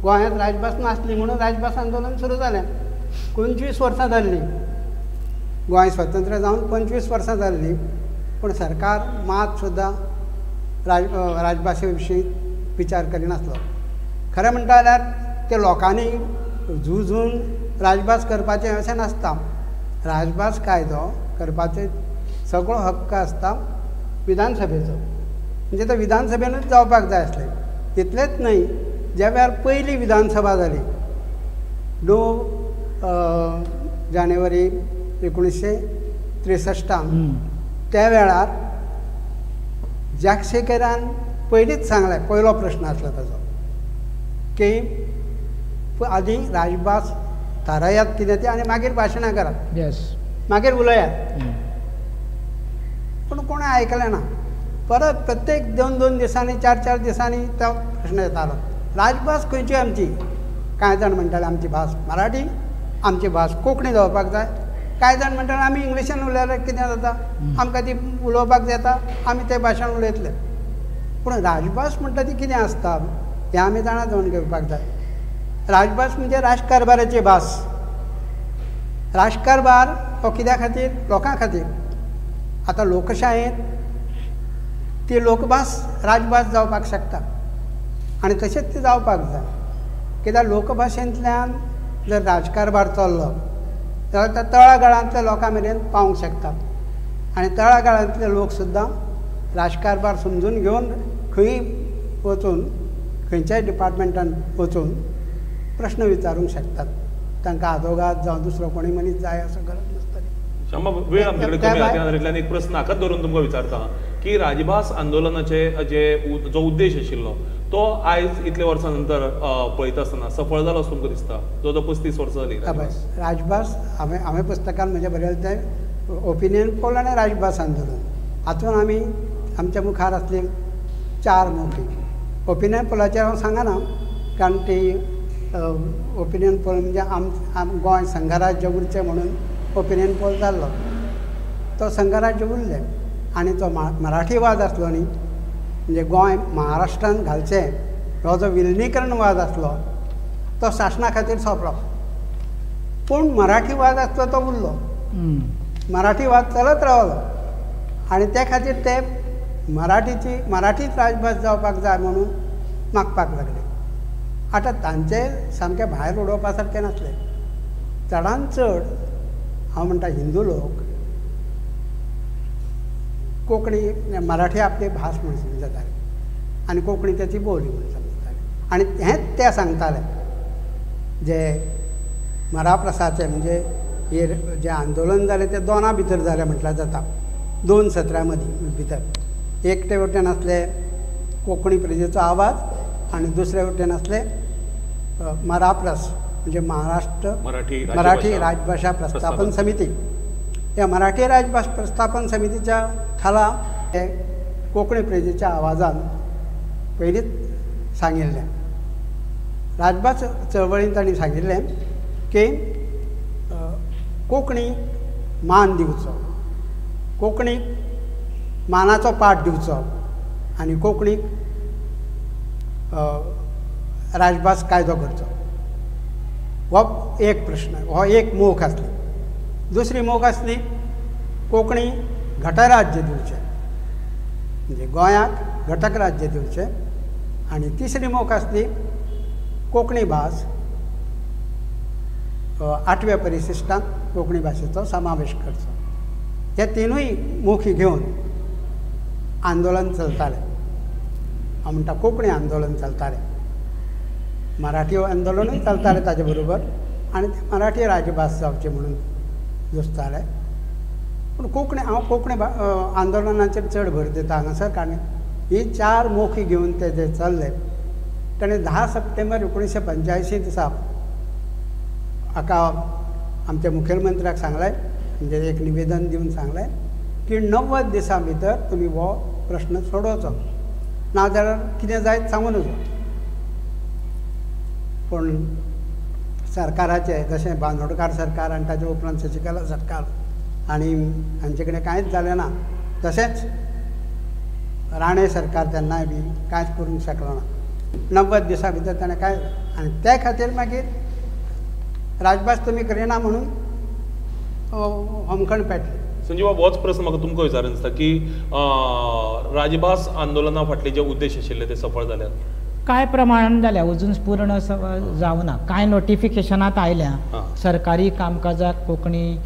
गोंयांत राजभास नासली म्हणून राजभास आंदोलन सुरू जालें. 25 वर्सां जाल्लीं, गोंय स्वतंत्र जावन 25 वर्सां जाल्लीं, पूण सरकार मात सुद्दां राजभाशे विशीं विचार करिनासलो. खरें म्हणटा जाल्यार ते लोकांनी झुजून राजभास करपाचें अशें नासता. राजभास कायदो करपाचो सगळो हक्क आसता विधानसभेचो, म्हणजे तो विधानसभेनूच जावपाक जाय आसलें. तितलेंच न्हय, ज्या वेळार पयली विधानसभा जाली 2 जानेवारी 1963, त्या वेळार जागशेकरान पयलींच सांगलें, पयलो प्रश्न आसलो ताजो की आदी राजभास थारायात कितें ती आनी मागीर भाशणां करात, मागीर उलयात. पूण कोणें आयकलें ना. परत प्रत्येक 2-2 दिसांनी 4-4 दिसांनी तो प्रश्न येतालो, राजभास खंयची आमची. कांय जाण म्हणटाले आमची भास मराठी, आमची भास कोंकणी जावपाक जाय. कांय जाण म्हणटाले आमी इंग्लिशीन उलयल्यार कितें जाता, आमकां ती उलोवपाक जाता, आमी ते भाशण उलयतले. पूण राजभास म्हणटा ती कितें आसता हें आमी जाणा जावन घेवपाक जाय. राजभास म्हणजे राजकारभाराची भास. राजकारभार हो कित्या खातीर, लोकां खातीर. आतां लोकशायेंत ती लोकभास राजभास जावपाक शकता आनी तशेंच ती जावपाक जाय. कित्याक लोकभाशेंतल्यान जर राजकारभार चल्लो जाल्यार त्या तळागाळांतल्या लोकां मेरेन पावूंक शकता आनी तळागाळांतले लोक सुद्दां राजकारभार समजून घेवन खंय वचून खंयच्याय डिपार्टमेंटान वचून प्रश्न विचारूंक शकतात. तांकां आदोगाद जावं दुसरो कोणूय मनीस जाय असो गरज नासतली. श्यामा, वेळ आमचे कडेन कमी आसा, त्या नदरेंतल्यान एक प्रस्न हाकाच धरून तुमकां विचारता की राजभास आंदोलनाचे जे जो उद्देश आशिल्लो तो आयज इतले वर्सां नंतर पळयता आसतना सफळ जालो असो तुमकां दिसता? जो जो 35 वर्सां जाली राजभास. हांवें पुस्तकान म्हज्या बरयलें तें ओपिनियन पोल आनी राजभास आंदोलन हातून आमी आमच्या मुखार आसली 4 मोखी. ओपिनियन पोलाचेर हांव सांगना, कारण ती ओपिनियन पोल म्हणजे आम गोंय संघराज्य उरचें म्हणून ओपिनियन पोल जाल्लो, तो संघराज्य उरलें. आनी तो मराठीवाद आसलो न्ही, म्हणजे गोंय महाराष्ट्रान घालचें हो जो विलिनीकरणवाद आसलो तो शासना खातीर सोंपलो, पूण मराठीवाद आसलो तो उरलो. मराठीवाद चलत रावलो आनी ते खातीर ते मराठीच राजभास जावपाक जाय म्हणून मागपाक लागले. आतां तांचे सामकें भायर उडोवपा सारकें नासलें. चडान चड हांव म्हणटा हिंदू लोक कोंकणी मराठी आपली भास म्हूण समजताले आनी कोंकणी ताची बोली म्हूण समजताले आनी हेंच ते सांगताले जे मराप्रसाचें म्हणजे हे जें आंदोलन जालें तें दोना भितर जालें म्हटल्यार जाता, 2 सत्रां मदीं भितर. एक ते वटेन आसले कोंकणी प्रजेचो आवाज आनी दुसरे वटेन आसले मराप्रस म्हणजे महाराष्ट्र मराठी राजभाशा प्रस्थापन समिती. ह्या मराठी राजभास प्रस्थापन समितीच्या खाला हे कोंकणी प्रजेच्या आवाजान पयलींच सांगिल्लें. राजभास चळवळीन तांणी सांगिल्लें की कोंकणी मान दिवचो, कोंकणीक मानाचो पाठ दिवचो आनी कोंकणीक राजभास कायदो करचो. हो एक प्रश्न, हो एक मोख आसली. दुसरी मोख आसली कोंकणी घटराज्य दिवचें, म्हणजे गोंयाक घटक राज्य दिवचें. आनी तिसरी मोख आसली कोंकणी भास 8व्या परिशिश्टांत कोंकणी भाशेचो समावेश करचो. हे तिनूय मोखी घेवन आंदोलन चलतालें. हांव म्हणटा कोंकणी आंदोलन चलतालें, मराठी आंदोलनूय चलतालें ताजे बरोबर, आनी ते मराठी राजभास जावची म्हणून झुजताले. पूण कोंकणी, हांव कोंकणी आंदोलनाचेर चड भर दिता हांगासर, कारण ही 4 मोखी घेवन ते जे चल्ले ताणें 10 सप्टेंबर 1985 दिसा हाका आमच्या मुखेलमंत्र्याक सांगलें, म्हणजे एक निवेदन दिवन सांगलें की 90 दिसां भितर तुमी हो प्रश्न सोडोवचो, नाजाल्यार कितें जायत सांगू नजो. पूण सरकाराचें जशें बांदोडकार सरकार आनी ताजे उपरांत शशिकला सरकार आनी हांचे कडेन कांयच जालें ना, तशेंच राणे सरकार तेन्नाय बी कांयच करूंक शकलो ना. 90 दिसां भितर ताणें कांय, आनी ते खातीर मागीर राजभास तुमी करिना म्हणून होमखण पेटलें. संजीव बाब, होच प्रस्न म्हाका तुमकां विचारून दिसता की राजभास आंदोलना फाटले जे उद्देश आशिल्ले ते सफळ जाल्यात काय प्रमाणान जाल्या, अजून पूर्ण जावना. कांय नोटिफिकेशनांत आयल्या सरकारी कामकाजाक कोंकणी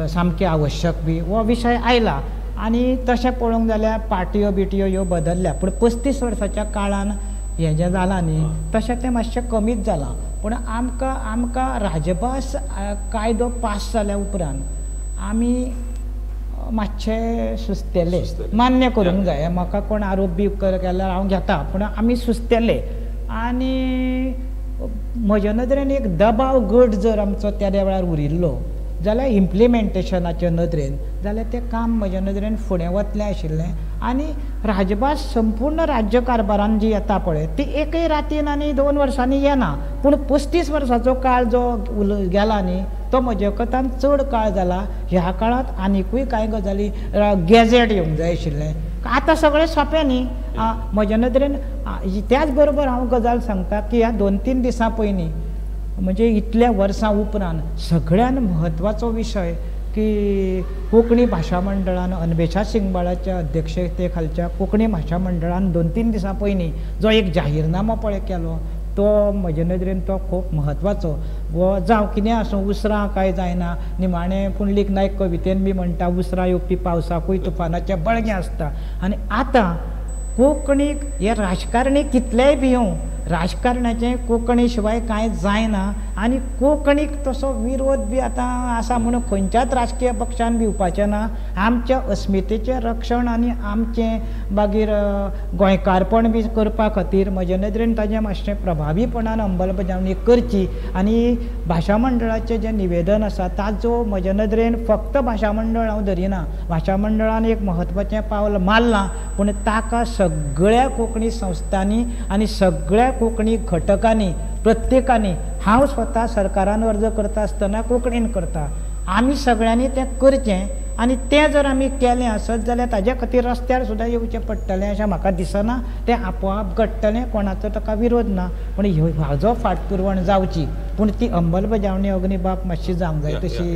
सामकी आवश्यक बी हो विशय आयला आनी तशें पळोवंक जाल्यार पार्ट्यो बिटयो ह्यो बदल्ल्या, पूण 35 वर्साच्या काळान हें जें जालां न्ही तशें तें मातशें कमीच जालां. पूण आमकां आमकां राजभास कायदो पास जाल्या उपरांत आमी मातशे सुस्तेले, मान्य करूंक जाय. म्हाका कोण आरोप बी केल्यार हांव घेता, पूण आमी सुस्तेले. आनी म्हज्या नदरेन एक दबाव गट जर आमचो त्या वेळार उरिल्लो जाल्यार इम्प्लिमेंटेशनाच्या नदरेन जाल्यार तें काम म्हज्या नदरेन फुडें वतलें आशिल्लें. आनी राजभास संपूर्ण राज्यकारभारान जी येता पळय ती एकय रातीन आनी 2 वर्सांनी येना, पूण 35 वर्साचो काळ जो गेला न्ही तो म्हज्या कथान चड काळ जाला. ह्या काळांत आनिकूय कांय गजाली गॅझेट येवंक जाय आशिल्लें, आतां सगळें सोंपें न्ही म्हज्या नदरेन. त्याच बरोबर हांव गजाल सांगता की ह्या 2-3 दिसां पयलीं म्हणजे इतल्या वर्सां उपरांत सगळ्यान म्हत्वाचो विशय की कोंकणी भाशा मंडळान अन्वेषा सिंगबाळाच्या अध्यक्षते खालच्या कोंकणी भाशा मंडळान 2-3 दिसां पयलीं जो एक जाहीरनामो पळय केलो तो म्हजे नदरेन तो खूब म्हत्वाचो. वो जावं कितें आसूं, उसरां कांय जायना, निमाणें पुंडलीक नायक कवितेन बी म्हणटा उसरां येवपी पावसाकूय तुफानाचें बळगें आसता. आनी आतां कोंकणीक हे राजकारणी कितलेय भियों, राजकारणाचें कोंकणी शिवाय कांय जायना आनी कोंकणीक तसो विरोध बी आतां आसा म्हणून खंयच्याच राजकीय पक्षान भिवपाचें ना. आमच्या अस्मितेचें रक्षण आनी आमचें मागीर गोंयकारपण बी करपा खातीर म्हजे नदरेन ताजें मातशें प्रभावीपणान अंमलबजावणी करची. आनी भाशा मंडळाचें जें निवेदन आसा ताजो म्हज्या नदरेन फक्त भाशा मंडळ हांव धरिना, भाशा मंडळान एक म्हत्वाचें पावल मारलां, पूण ताका सगळ्या कोंकणी संस्थांनी आनी सगळ्या कोंकणी घटकांनी प्रत्येकांनी, हांव स्वता सरकारान अर्ज करता आसतना कोंकणीन करता, आमी सगळ्यांनी तें करचें. आनी तें जर आमी केलें आसत जाल्यार ताजे खातीर रस्त्यार सुद्दां येवचें पडटलें अशें म्हाका दिसना. तें आपोआप घडटलें, कोणाचो ताका विरोध ना, पूण हाजो फाटपुरवण जावची, पूण ती अंमलबजावणी अग्निबाब मातशी जावंक जाय तशी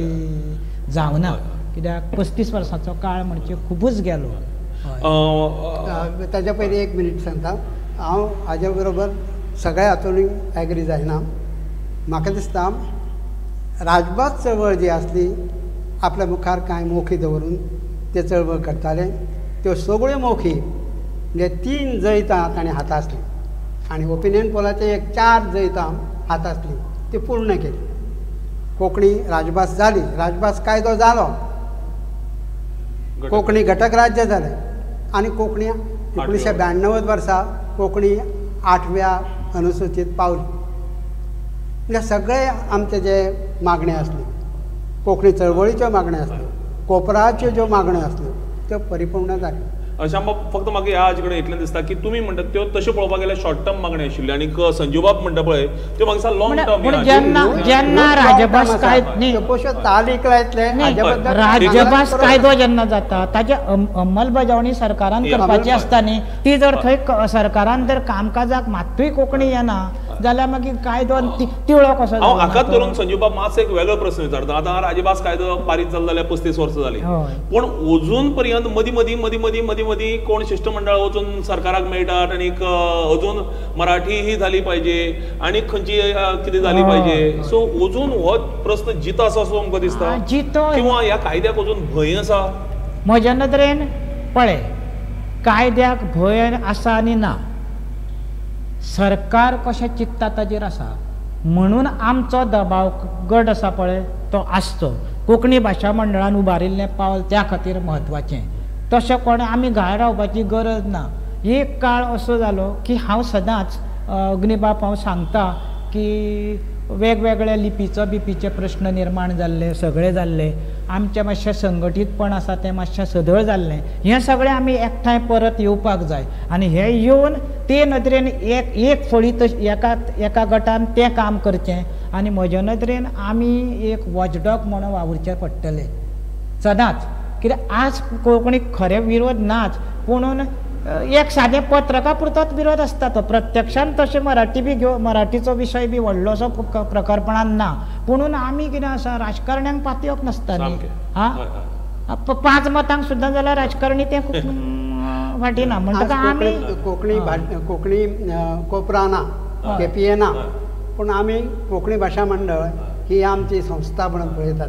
जावना, कित्याक 35 वर्सांचो काळ म्हणजे खुबूच गेलो. ताज्या पयलीं 1 मिनीट सांगता, हांव हाज्या बरोबर सगळ्या हातून एग्री जायना. म्हाका दिसता राजभास चळवळ जी आसली आपल्या मुखार कांय मोखी दवरून ते चळवळ करताले, त्यो सगळ्यो मोखी म्हणजे 3 जैतां ताणें हातासली आनी ओपिनियन पोलाचे एक 4 जैतां हातासली, ती पूर्ण केली. कोंकणी राजभास जाली, राजभास कायदो जालो, कोंकणी घटक राज्य जालें आनी कोंकणी 1992 वर्सा कोंकणी 8व्या अनुसुचीत पावली. म्हणजे सगळे आमचे जे मागणे आसली, कोंकणी चळवळीच्यो मागण्यो आसल्यो, कोपराच्यो ज्यो मागण्यो आसल्यो त्यो परिपूर्ण जाल्यो. श्यामबाब, फक्त म्हाका ह्या हाजे कडेन इतलें दिसता की तुमी म्हणटात त्यो तश्यो पळोवपाक गेल्यार शॉर्ट टर्म मागण्यो आशिल्ल्यो आनी संजीव बाब म्हणटा पळय त्यो म्हाका दिसता लॉंग टर्म. जेन्ना राजभास राजभास कायदो जेन्ना जाता ताजे अंमलबजावणी सरकारान करपाची आसता न्ही, ती जर थंय सरकारान जर कामकाजाक मात्तूय कोंकणी येना जाल्यार मागीर कायदो तिळो कसो. हांव हाकाच धरून संजीव बाब मातसो एक वेगळो प्रस्न विचारता. आतां राजभास कायदो पारीत जालो जाल्यार 35 वर्सां जालीं, पूण अजून पर्यंत मदीं मदीं मदीं मदीं मदीं मदीं कोण शिश्टमंडळ वचून सरकाराक मेळटात आनी अजून मराठी ही झाली पाहिजे आनी खंयची कितें झाली पाहिजे. सो अजून हो प्रस्न जितो आसा असो आमकां दिसता, जितो किंवा ह्या कायद्याक अजून भंय आसा? म्हज्या नदरेन पळय कायद्याक भंय आसा आनी ना, सरकार कशें चिंत्ता ताजेर आसा. म्हणून आमचो दबाव गट आसा पळय तो आसचो. कोंकणी भाशा मंडळान उबारिल्लें पावल त्या खातीर म्हत्वाचें. तशें कोण आमी घाळ रावपाची गरज ना. एक काळ असो जालो की हांव सदांच अग्निबाप हांव सांगता की वेगवेगळ्या लिपीचो बिपीचे प्रश्न निर्माण जाल्ले, सगळे जाल्ले, आमचें मातशें संघटीतपण आसा तें मातशें सदळ जाल्लें. हें सगळें आमी एकठांय परत येवपाक जाय आनी हें येवन ते नदरेन एक एक फळी तशी एका एका गटान तें काम करचें. आनी म्हज्या नदरेन आमी एक वॉचडॉग म्हणून वावुरचें पडटलें सदांच. कित्याक आज कोंकणीक खरें विरोध नाच, पुणून एक सादें पत्रका पुरतोच विरोध आसता तो. प्रत्यक्षान तशें मराठी बी घेवन मराठीचो विशय बी व्हडलोसो प्रकरपणान ना, पुणून आमी कितें आसा राजकारण्यांक पातयेवप नासता न्ही. आं, 5 मतांक सुद्दां जाल्यार राजकारणी तें फाटी ना. म्हणटकच आमी कोंकणी कोंकणी कोपरा ना, केपीए ना, पूण आमी कोंकणी भाशा मंडळ ही आमची संस्था म्हणून पळयतात.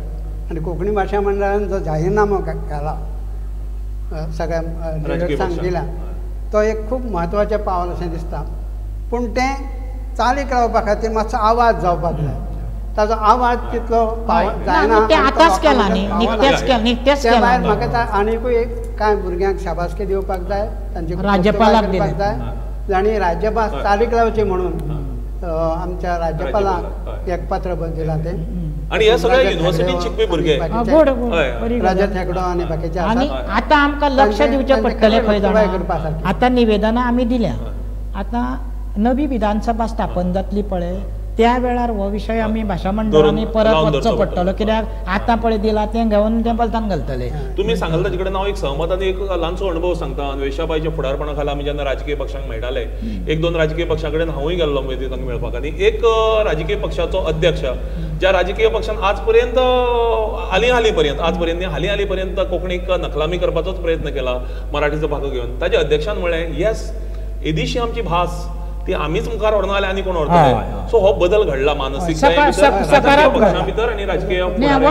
आनी कोंकणी भाशा मंडळान जो जाहीरनामो घाला सगळ्या लिडर्सांक दिला तो एक खूब म्हत्वाचें पावल अशें दिसता. पूण तें चालीक लावपा खातीर मातसो आवाज जावपाक जाय. ताजो आवाज तितलो जायना. त्या भायर म्हाका आनीकूय कांय भुरग्यांक शाबासकी दिवपाक जाय, तांची राज्यपालाक दिवपाक जाय, जांणी राज्यभास चालीक लावची म्हणून आमच्या राज्यपालाक एक पत्र दिलां तें. आनी हे सगळे युनिव्हर्सिटीन शिकपी भुरगे, रजत हेगडो आनी बाकीचे. आनी आतां आमकां लक्ष दिवचें पडटलें खंय जाणा. आतां निवेदनां आमी दिल्या, आतां नवी विधानसभा स्थापन जातली पळय त्या वेळार हो विशय आमी भाशा मंडळांनी परत वचचो पडटलो. कित्याक आतां पळय दिला तें घेवन तें बलतान घालतले. तुमी सांगला ताचे कडेन हांव एक सहमत आनी एक ल्हानसो अणभव सांगता. अन्वेषाबाईच्या फुडारपणा खाला आमी जेन्ना राजकीय पक्षांक मेळटाले, 1-2 राजकीय पक्षां कडेन हांवूय गेल्लो तांकां मेळपाक. आनी एक राजकीय पक्षाचो अध्यक्ष ज्या राजकीय पक्षान आज पर्यंत हालीं हालीं पर्यंत आज पर्यंत हालीं हालीं पर्यंत कोंकणीक नखलामी करपाचोच प्रयत्न केला मराठीचो भागो घेवन, ताच्या अध्यक्षान म्हळें येस येदीशी आमची भास ती आमीच मुखार व्हरना जाल्यार आनी कोण व्हरतले. सो हो बदल घडला मानसीक पक्षां भितर आनी राजकीय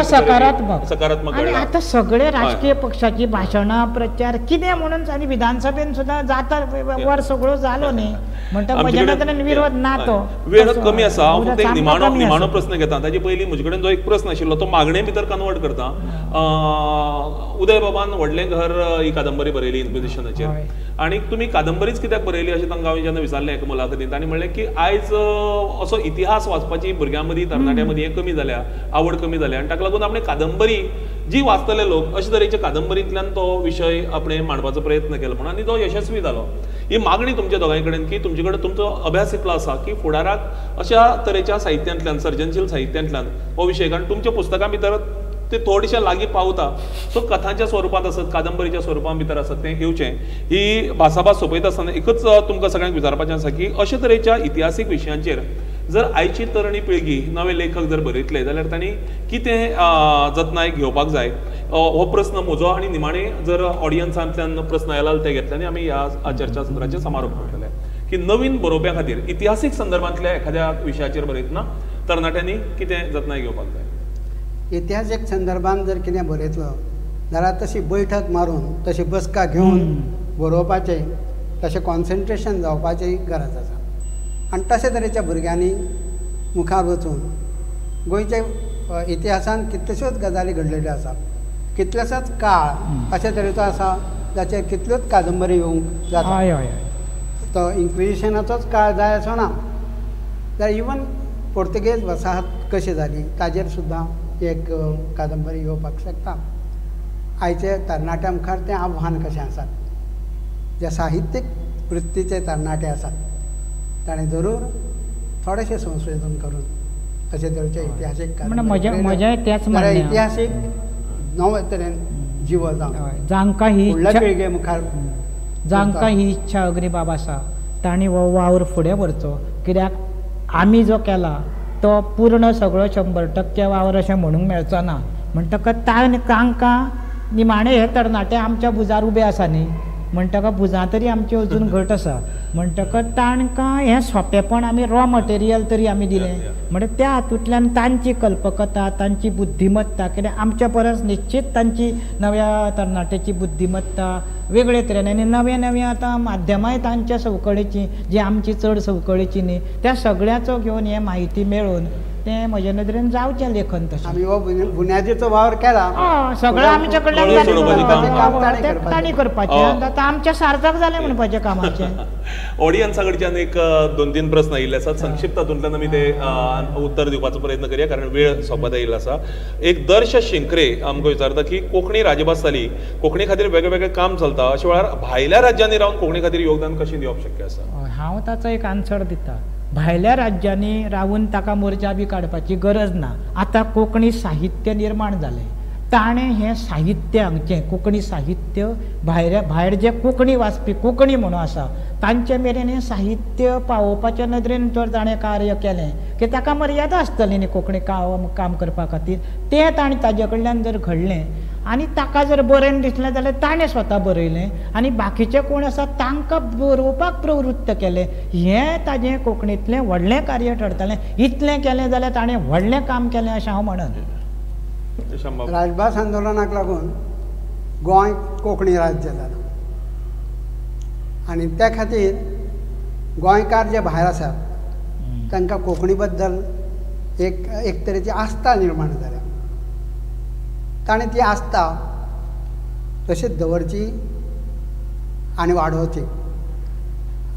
सकारात्मक सकारात्मक. आनी आतां सगळे राजकीय पक्षाची भाशणां प्रचार कितें म्हणून आनी विधानसभेन सुद्दां जाता वर सगळो जालो न्ही, म्हणटा म्हज्या नदरेन विरोध ना. तो वेळ कमी आसा, हांव फक्त एक निमाणो निमाणो प्रस्न घेता. ताजे पयलीं म्हजे कडेन जो एक प्रस्न आशिल्लो तो मागणे भितर कन्वर्ट करता. उदय बाबान व्हडलें घर ही कादंबरी बरयली इन्क्विजिशनाचेर, आनी तुमी कादंबरीच कित्याक बरयली अशें तांकां हांवें जेन्ना विचारलें एका मुलाखतींत, तांणी म्हणलें की आयज असो इतिहास वाचपाची भुरग्यां मदीं तरणाट्यां मदीं हें कमी जाल्या, आवड कमी जाल्या, आनी ताका लागून आपणें कादंबरी जी वाचतले लोक अशे तरेच्या कादंबरींतल्यान तो विशय आपणें मांडपाचो प्रयत्न केलो म्हणून, आनी तो यशस्वी जालो. ही मागणी तुमच्या दोगांय कडेन की तुमचे कडेन तुमचो अभ्यास इतलो आसा की फुडाराक अशा तरेच्या साहित्यांतल्यान, सर्जनशील साहित्यांतल्यान हो विशय, कारण तुमच्या पुस्तकां भितर ते थोडेशे लागीं पावता, सो कथांच्या स्वरुपांत आसत, कादंबरीच्या स्वरुपां भितर आसत तें येवचें. ही भासाभास सोंपयता आसतना एकच तुमकां सगळ्यांक विचारपाचें आसा की अशे तरेच्या इतिहासीक विशयांचेर जर आयची तरणी पिळगी, नवे लेखक जर बरयतले जाल्यार तांणी कितें जतनाय घेवपाक जाय हो प्रस्न म्हजो, आनी निमाणे जर ऑडियन्सांतल्यान प्रस्न आयला ते घेतले आनी आमी ह्या चर्चा सत्राचेर समारोप करतले की नवीन बरोवप्या खातीर इतिहासीक संदर्भांतल्या एखाद्या विशयाचेर बरयतना तरणाट्यांनी कितें जतनाय घेवपाक जाय. इतिहासीक संदर्भान जर कितें बरयतलो जाल्यार तशी बैठक मारून, तशी बसका घेवन बरोवपाचें, तशें कॉन्सन्ट्रेशन जावपाची गरज आसा. आनी तशे तरेच्या भुरग्यांनी मुखार वचून गोंयच्या इतिहासान कितल्योश्योच गजाली घडलेल्यो आसा, कितलोसोच काळ अशे तरेचो आसा जाचेर कितल्योच कादंबरी येवंक जाता. तो इन्क्विजिशनाचोच काळ जाय असो ना, जाल्यार इवन पोर्तुगेज वसाहत कशी जाली ताजेर सुद्दां एक कादंबरी येवपाक शकता. आयचे तरणाट्या मुखार तें आव्हान कशें आसात, जे साहित्यीक वृत्तीचे तरणाटे आसात ताणें जरूर थोडेशें संशोधन करून अशे तरेचे इतिहासीक कादंबरी इतिहासीक नवे तरेन जिवो जावन जांकां ही फुडल्या पिळगे मुखार, जांकां ही इच्छा अग्निबाब आसा तांणी हो वावर फुडें व्हरचो. कित्याक आमी जो केला तो पूर्ण सगळो 100% वावर अशें म्हणूंक मेळचो ना. म्हणटकच तांकां निमाणे हे तरणाटे आमच्या भुजार उबे आसा न्ही, म्हणटकच भुजां तरी आमची अजून घट आसा, म्हणटकच तांकां हें सोंपेपण आमी रॉ मटेरियल तरी आमी दिलें म्हणजे त्या हातूंतल्यान तांची कल्पकता, तांची बुद्धिमत्ता, कित्याक आमच्या परस निश्चित तांची नव्या तरणाट्याची बुद्धिमत्ता वेगळे तरेन आनी नवे नवे आतां माध्यमांय तांच्या संवकळीचीं, जी आमची चड संवकळीची न्ही, त्या सगळ्याचो घेवन हें म्हायती मेळून तें म्हजे नदरेन जावचें लेखन तशें. आमी हो बुन्यादीचो वावर केला सगळें आमच्या कडल्यान तांणी करपाचें, आतां आमचें सार्थक जालें म्हणपाचें कामाचें. ऑडियन्सा कडच्यान एक 2-3 प्रस्न आयिल्ले आसात, संक्षिप्त तातूंतल्यान आमी ते उत्तर दिवपाचो प्रयत्न करया कारण वेळ सोंपत आयिल्लो आसा. एक दर्श शिंकरे आमकां विचारता की कोंकणी राजभास जाली, कोंकणी खातीर वेगळे वेगळे काम चलता, अशा वेळार भायल्या राज्यांनी रावन कोंकणी खातीर योगदान कशें दिवप शक्य आसा? हांव ताचो एक आन्सर दिता. भायल्या राज्यांनी रावन ताका मोर्चा बी काडपाची गरज ना. आतां कोंकणी साहित्य निर्माण जालें, ताणें हें साहित्य हांगचें कोंकणी साहित्य भायर जे कोंकणी वाचपी कोंकणी म्हणून आसा तांचे मेरेन हें साहित्य पावोवपाच्या नदरेन जर ताणें कार्य केलें की ताका मर्यादा आसतली न्ही कोंकणी काम करपा खातीर, तें ताणें ताजे कडल्यान जर घडलें आनी ताका जर बरयन दिसलें जाल्यार ताणें स्वता बरयलें आनी बाकीचे कोण आसा तांकां बरोवपाक प्रवृत्त केलें, हें ताजें कोंकणींतलें व्हडलें कार्य ठरतलें. इतलें केलें जाल्यार ताणें व्हडलें काम केलें अशें हांव म्हणन. राजभास आंदोलनाक लागून गोंय कोंकणी राज्य जालां आनी त्या खातीर गोंयकार जे भायर आसात तांकां कोंकणी बद्दल एक एक तरेची आस्था निर्माण जाल्या. ताणें ती आस्था तशीच दवरची आनी वाडोवची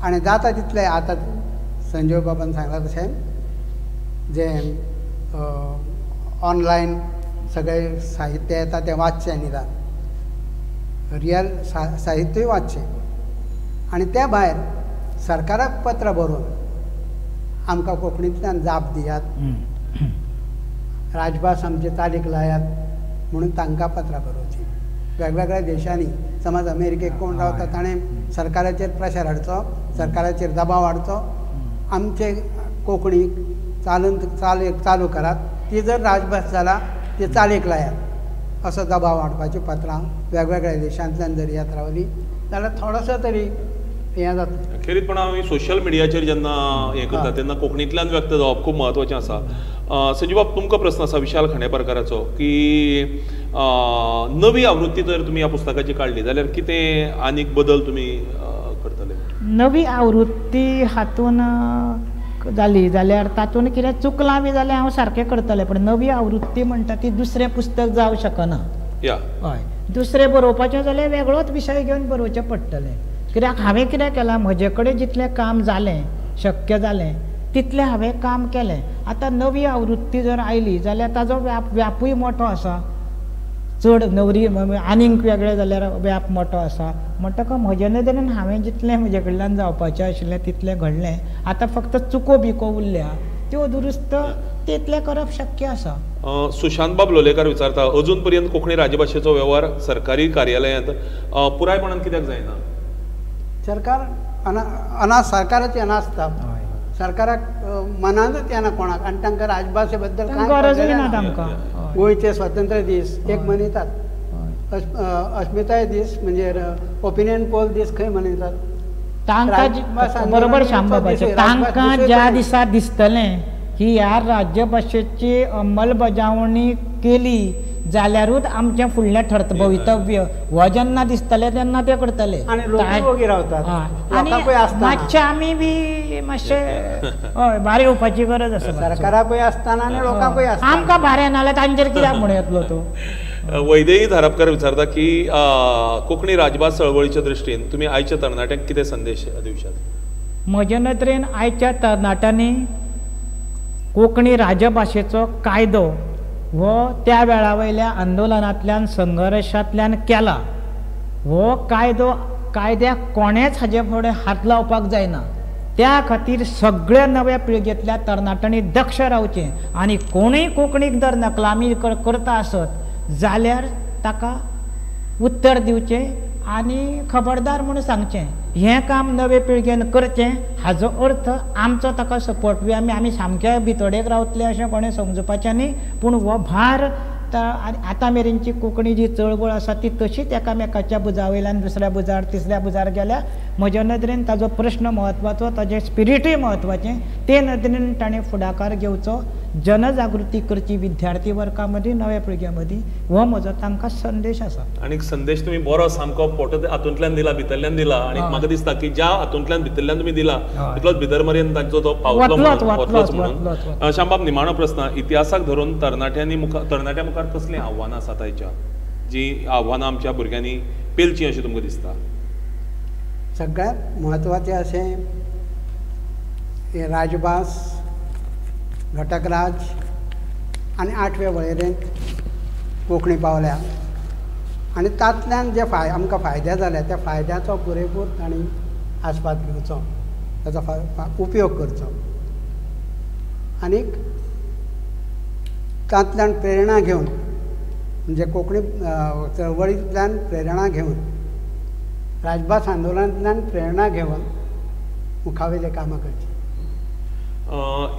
आनी जाता तितलें आतां संजीव बाबान सांगलां तशें जें ऑनलायन सगळें साहित्य येता तें वाचचें, निदान रियल साहित्यूय वाचचें आनी त्या भायर सरकाराक पत्र बरोवन आमकां कोंकणींतल्यान जाप दियात, राजभास आमची चालीक लायात म्हणून तांकां पत्रां बरोवचीं. वेगवेगळ्या देशांनी समज अमेरिकेक कोण रावता ताणें सरकाराचेर प्रेशर हाडचो, सरकाराचेर दबाव हाडचो, आमचे कोंकणी चालू करात, ती जर राजभास जाला ती चालीक लायात, असो दबाव हाडपाचीं पत्रां वेगवेगळ्या देशांतल्यान जर येत रावली जाल्यार थोडोसो तरी हें जाता. खेरीतपणान आमी सोशल मिडियाचेर जेन्ना हें करता तेन्ना कोंकणींतल्यान व्यक्त जावप खूब म्हत्वाचें आसा. संजीव बाब, तुमकां प्रस्न आसा विशाल खांडेपारकाराचो की नवी आवृत्ती जर तुमी ह्या पुस्तकाची काडली जाल्यार कितें आनीक बदल तुमी करतले? नवी आवृत्ती हातून जाली जाल्यार तातूंत कितें चुकलां बी जाल्यार हांव सारकें करतलें, पूण नवी आवृत्ती म्हणटा ती दुसरें पुस्तक जावं शकना. हय, दुसरें बरोवपाचें जाल्यार वेगळोच विशय घेवन बरोवचें पडटलें. कित्याक हांवें कितें केलां, म्हजे कडेन जितलें काम जालें शक्य जालें तितलें हांवें काम केलें. आतां नवी आवृत्ती जर आयली जाल्यार ताजो व्यापूय मोठो आसा, चड नवरी आनीक वेगळें जाल्यार व्याप मोठो आसा. म्हणटकच म्हजे नदरेन हांवें जितलें म्हजे कडल्यान जावपाचें आशिल्लें तितलें घडलें. आतां फक्त चुको बिको उरल्या त्यो दुरुस्त तितलें करप शक्य आसा. सुशांत बाब लोलयेकर विचारता, अजून पर्यंत कोंकणी राजभाशेचो वेव्हार सरकारी कार्यालयांत पुरायपणान कित्याक जायना? सरकार सरकाराची अनास्था, सरकाराक मनानूच येना कोणाक आनी तांकां राजभाशे बद्दल कांय गरजूय ना तांकां. गोंयचे स्वातंत्र्य दीस एक मनयतात, अस्मिताय दीस म्हणजे ओपिनियन पोल दीस खंय मनयतात? तांकां बरोबर श्यामबाबाचें, तांकां ज्या दिसा दिसतलें की ह्या राज्यभाशेची अंमलबजावणी केली जाल्यारूच आमचें फुडलें ठरता भवितव्य, हो जेन्ना दिसतलें तेन्ना ते करतले. आनी मातशें आमी बी मातशें हय भार येवपाची गरज आसा, सरकाराकूय आसतना आनी लोकांकूय आसतना. आमकां भार येना जाल्यार तांचेर कित्याक म्हूण येतलो तो? वैदेही धारपकर विचारता की कोंकणी राजभास चळवळीच्या दृश्टीन तुमी आयच्या तरणाट्यांक कितें संदेश दिवशात? म्हजे नदरेन आयच्या तरणाट्यांनी कोंकणी राजभाशेचो कायदो हो त्या वेळा वयल्या आंदोलनांतल्यान संघर्शांतल्यान केला. हो कायदो कायद्याक कोणेंच हाजे फुडें हात लावपाक जायना. त्या खातीर सगळ्या नव्या पिळगेंतल्या तरणाट्यांनी दक्ष रावचें आनी कोणूय कोंकणीक जर नकलामी करता आसत जाल्यार ताका उत्तर दिवचें आनी खबरदार म्हूण सांगचें. हें काम नवे पिळगेन करचें हाजो अर्थ आमचो ताका सपोर्ट बी आमी सामक्या भितोडेक रावतले अशें कोणें समजुपाचें न्ही, पूण हो भार आतां मेरेनची कोंकणी जी चळवळ आसा ती तशीच एकामेकाच्या भुजा वयल्यान दुसऱ्या भुजार तिसऱ्या भुजार गेल्या. म्हज्या नदरेन ताजो प्रश्न म्हत्वाचो, ताजें स्पिरिटूय म्हत्वाचें. ते नदरेन ताणें फुडाकार घेवचो. जनजागृती करची विद्यार्थी वर्गा मदीं, नव्या पिळग्यां मदीं, हो म्हजो तांकां संदेश आसा. आनी संदेश तुमी बरो सामको पोट हातूंतल्यान दिला, भितरल्यान दिला आनी म्हाका दिसता की ज्या हातूंतल्यान भितरल्यान तुमी दिला तितलोच भितर मेरेन तांचो तो पावतलो वतलोच म्हणून. श्यामबाब, निमाणो प्रस्न, इतिहासाक धरून तरणाट्या मुखार कसलीं आव्हानां आसात आयच्या, जी आव्हानां आमच्या भुरग्यांनी पेलचीं अशें तुमकां दिसता? सगळ्यांत म्हत्वाचें अशें हे राजभास, घटकराज आनी आठवे वळेरेंत कोंकणी पावल्या आनी तांतल्यान जे आमकां फायदे जाले त्या फायद्याचो पुरेपूर तांणी आस्पाद घेवचो, ताचो उपयोग करचो आनीक तांतल्यान प्रेरणा घेवन, म्हणजे कोंकणी चळवळींतल्यान प्रेरणा घेवन, राजभास आंदोलनांतल्यान प्रेरणा घेवन मुखावेले कामां करचीं.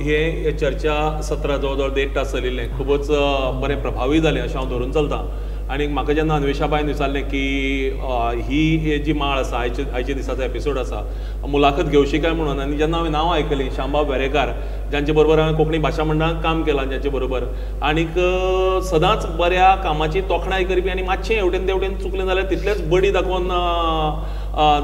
हे चर्चा सत्र जवळ जवळ 1.5 तास चलिल्लें, खुबूच बरें प्रभावी जालें अशें हांव धरून चलतां. आनी म्हाका जेन्ना अन्वेषाबायन विचारलें की ही जी माळ आसा, आयच्या दिसाचो एपिसोड आसा, मुलाखत घेवशी काय म्हणून, आनी जेन्ना हांवें नांव आयकलीं श्यामबाब वेरेंकार, जांचे बरोबर हांवें कोंकणी भाशा मंडळांत काम केलां, जांचे बरोबर आनीक सदांच बऱ्या कामाची तोखणाय करपी आनी मातशें हेवटेन तेवटेन चुकलें जाल्यार तितलेंच बडी दाखोवन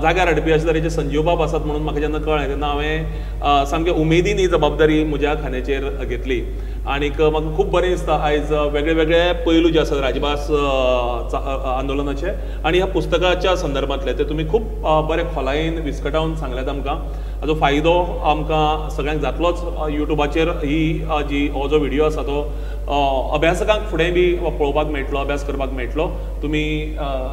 जाग्यार हाडपी अशे तरेचे संजीवबाब आसात म्हणून म्हाका जेन्ना कळ्ळें तेन्ना हांवें सामकें उमेदीन ही जबाबदारी म्हज्या खांद्याचेर घेतली. आनीक म्हाका खूब बरें दिसता आयज वेगळे वेगळे पैलू जे आसात राजभास आंदोलनाचे आनी ह्या पुस्तकाच्या संदर्भांतले ते तुमी खूब बरे खोलायेन विस्कटावन सांगल्यात आमकां. हाजो फायदो आमकां सगळ्यांक जातलोच. युट्यूबाचेर ही जी हो जो व्हिडियो आसा तो अभ्यासकांक फुडें बी पळोवपाक मेळटलो, अभ्यास करपाक मेळटलो. तुमी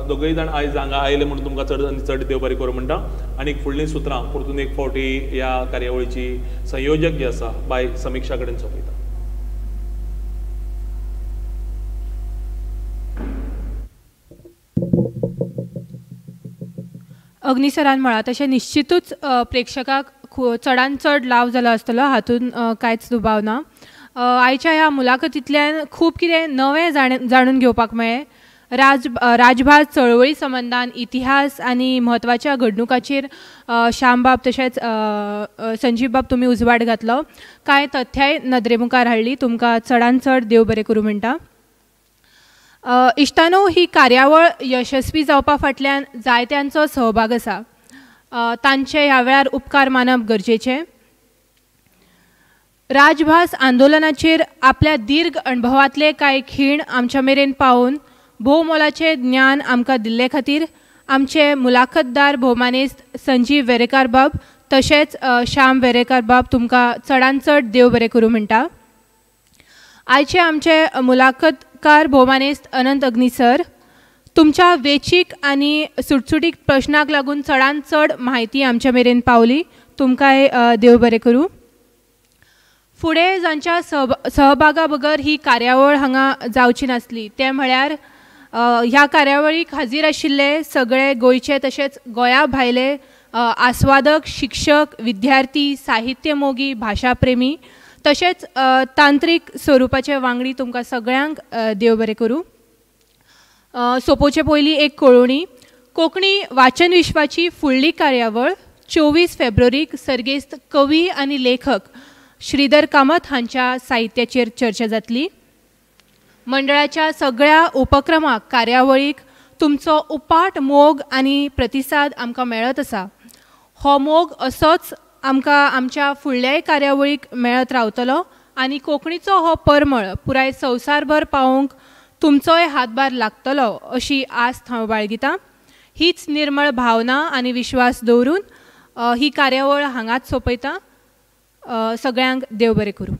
दोगूय जाण आयज हांगा आयले म्हणून तुमकां चड आनी चड देव बरें करूं म्हणटा. आनी फुडलीं सुत्रां परतून एक फावटी ह्या कार्यावळीची संयोजक जी आसा बाय समिक्षा कडेन सोंपयता. अग्निसरान म्हळां तशें निश्चितूच प्रेक्षकाक चडान चड लाव जालो आसतलो, हातूंत कांयच दुबाव ना. आयच्या ह्या मुलाखतींतल्यान खूब कितें नवें जाणून घेवपाक मेळ्ळें. राजभास चळवळी संबंदान इतिहास आनी म्हत्वाच्या घडणुकाचेर श्यामबाब तशेंच संजीवबाब तुमी उजवाड घातलो, कांय तथ्याय नदरे मुखार हाडली. तुमकां चडान चड देव बरें करूं म्हणटा. इश्टानो, ही कार्यावळ यशस्वी जावपा फाटल्यान जायत्यांचो सहभाग आसा, तांचे ह्या वेळार उपकार मानप गरजेचें. राजभास आंदोलनाचेर आपल्या दीर्घ अणभवांतले कांय खीण आमच्या मेरेन पावोवन भोव मोलाचें ज्ञान आमकां दिल्ले खातीर आमचे मुलाखतदार भोवमानेस्त संजीव वेरेंकार बाब तशेंच श्याम वेरेंकार बाब तुमकां चडान चड देव बरें करूं म्हणटा. आयचे आमचे मुलाखतकार भोवमानेस्त अनंत अग्नी सर, तुमच्या वेचीक आनी सुटसुटीक प्रश्नाक लागून चडान चड म्हायती आमच्या मेरेन पावली, तुमकांय देव बरें करूं. फुडें जांच्या सहभागा बगर ही कार्यावळ हांगा जावची नासली ते म्हळ्यार ह्या कार्यावळीक हाजीर आशिल्ले सगळे गोंयचे तशेंच गोंया भायले आस्वादक, शिक्षक, विद्यार्थी, साहित्य मोगी, भाशाप्रेमी तशेंच तांत्रीक स्वरुपाचे वांगडी, तुमकां सगळ्यांक देव बरें करूं. सोंपोवचे पयलीं एक कळोवणी, कोंकणी वाचन विश्वाची फुडली कार्यावळ 24 फेब्रुवारीक सर्गेस्त कवी आनी लेखक श्रीधर कामत हांच्या साहित्याचेर चर्चा जातली. मंडळाच्या सगळ्या उपक्रमाक, कार्यावळीक तुमचो उपाट मोग आनी प्रतिसाद आमकां मेळत आसा. हो मोग असोच आमकां आमच्या फुडल्याय कार्यावळीक मेळत रावतलो आनी कोंकणीचो हो परमळ पुराय संवसारभर पावोवंक तुमचोय हातभार लागतलो अशी आस्त हांव बाळगितां. हीच निर्मळ भावना आनी विश्वास दवरून ही कार्यावळ हांगाच सोंपयता. सगळ्यांक देव बरें करूं.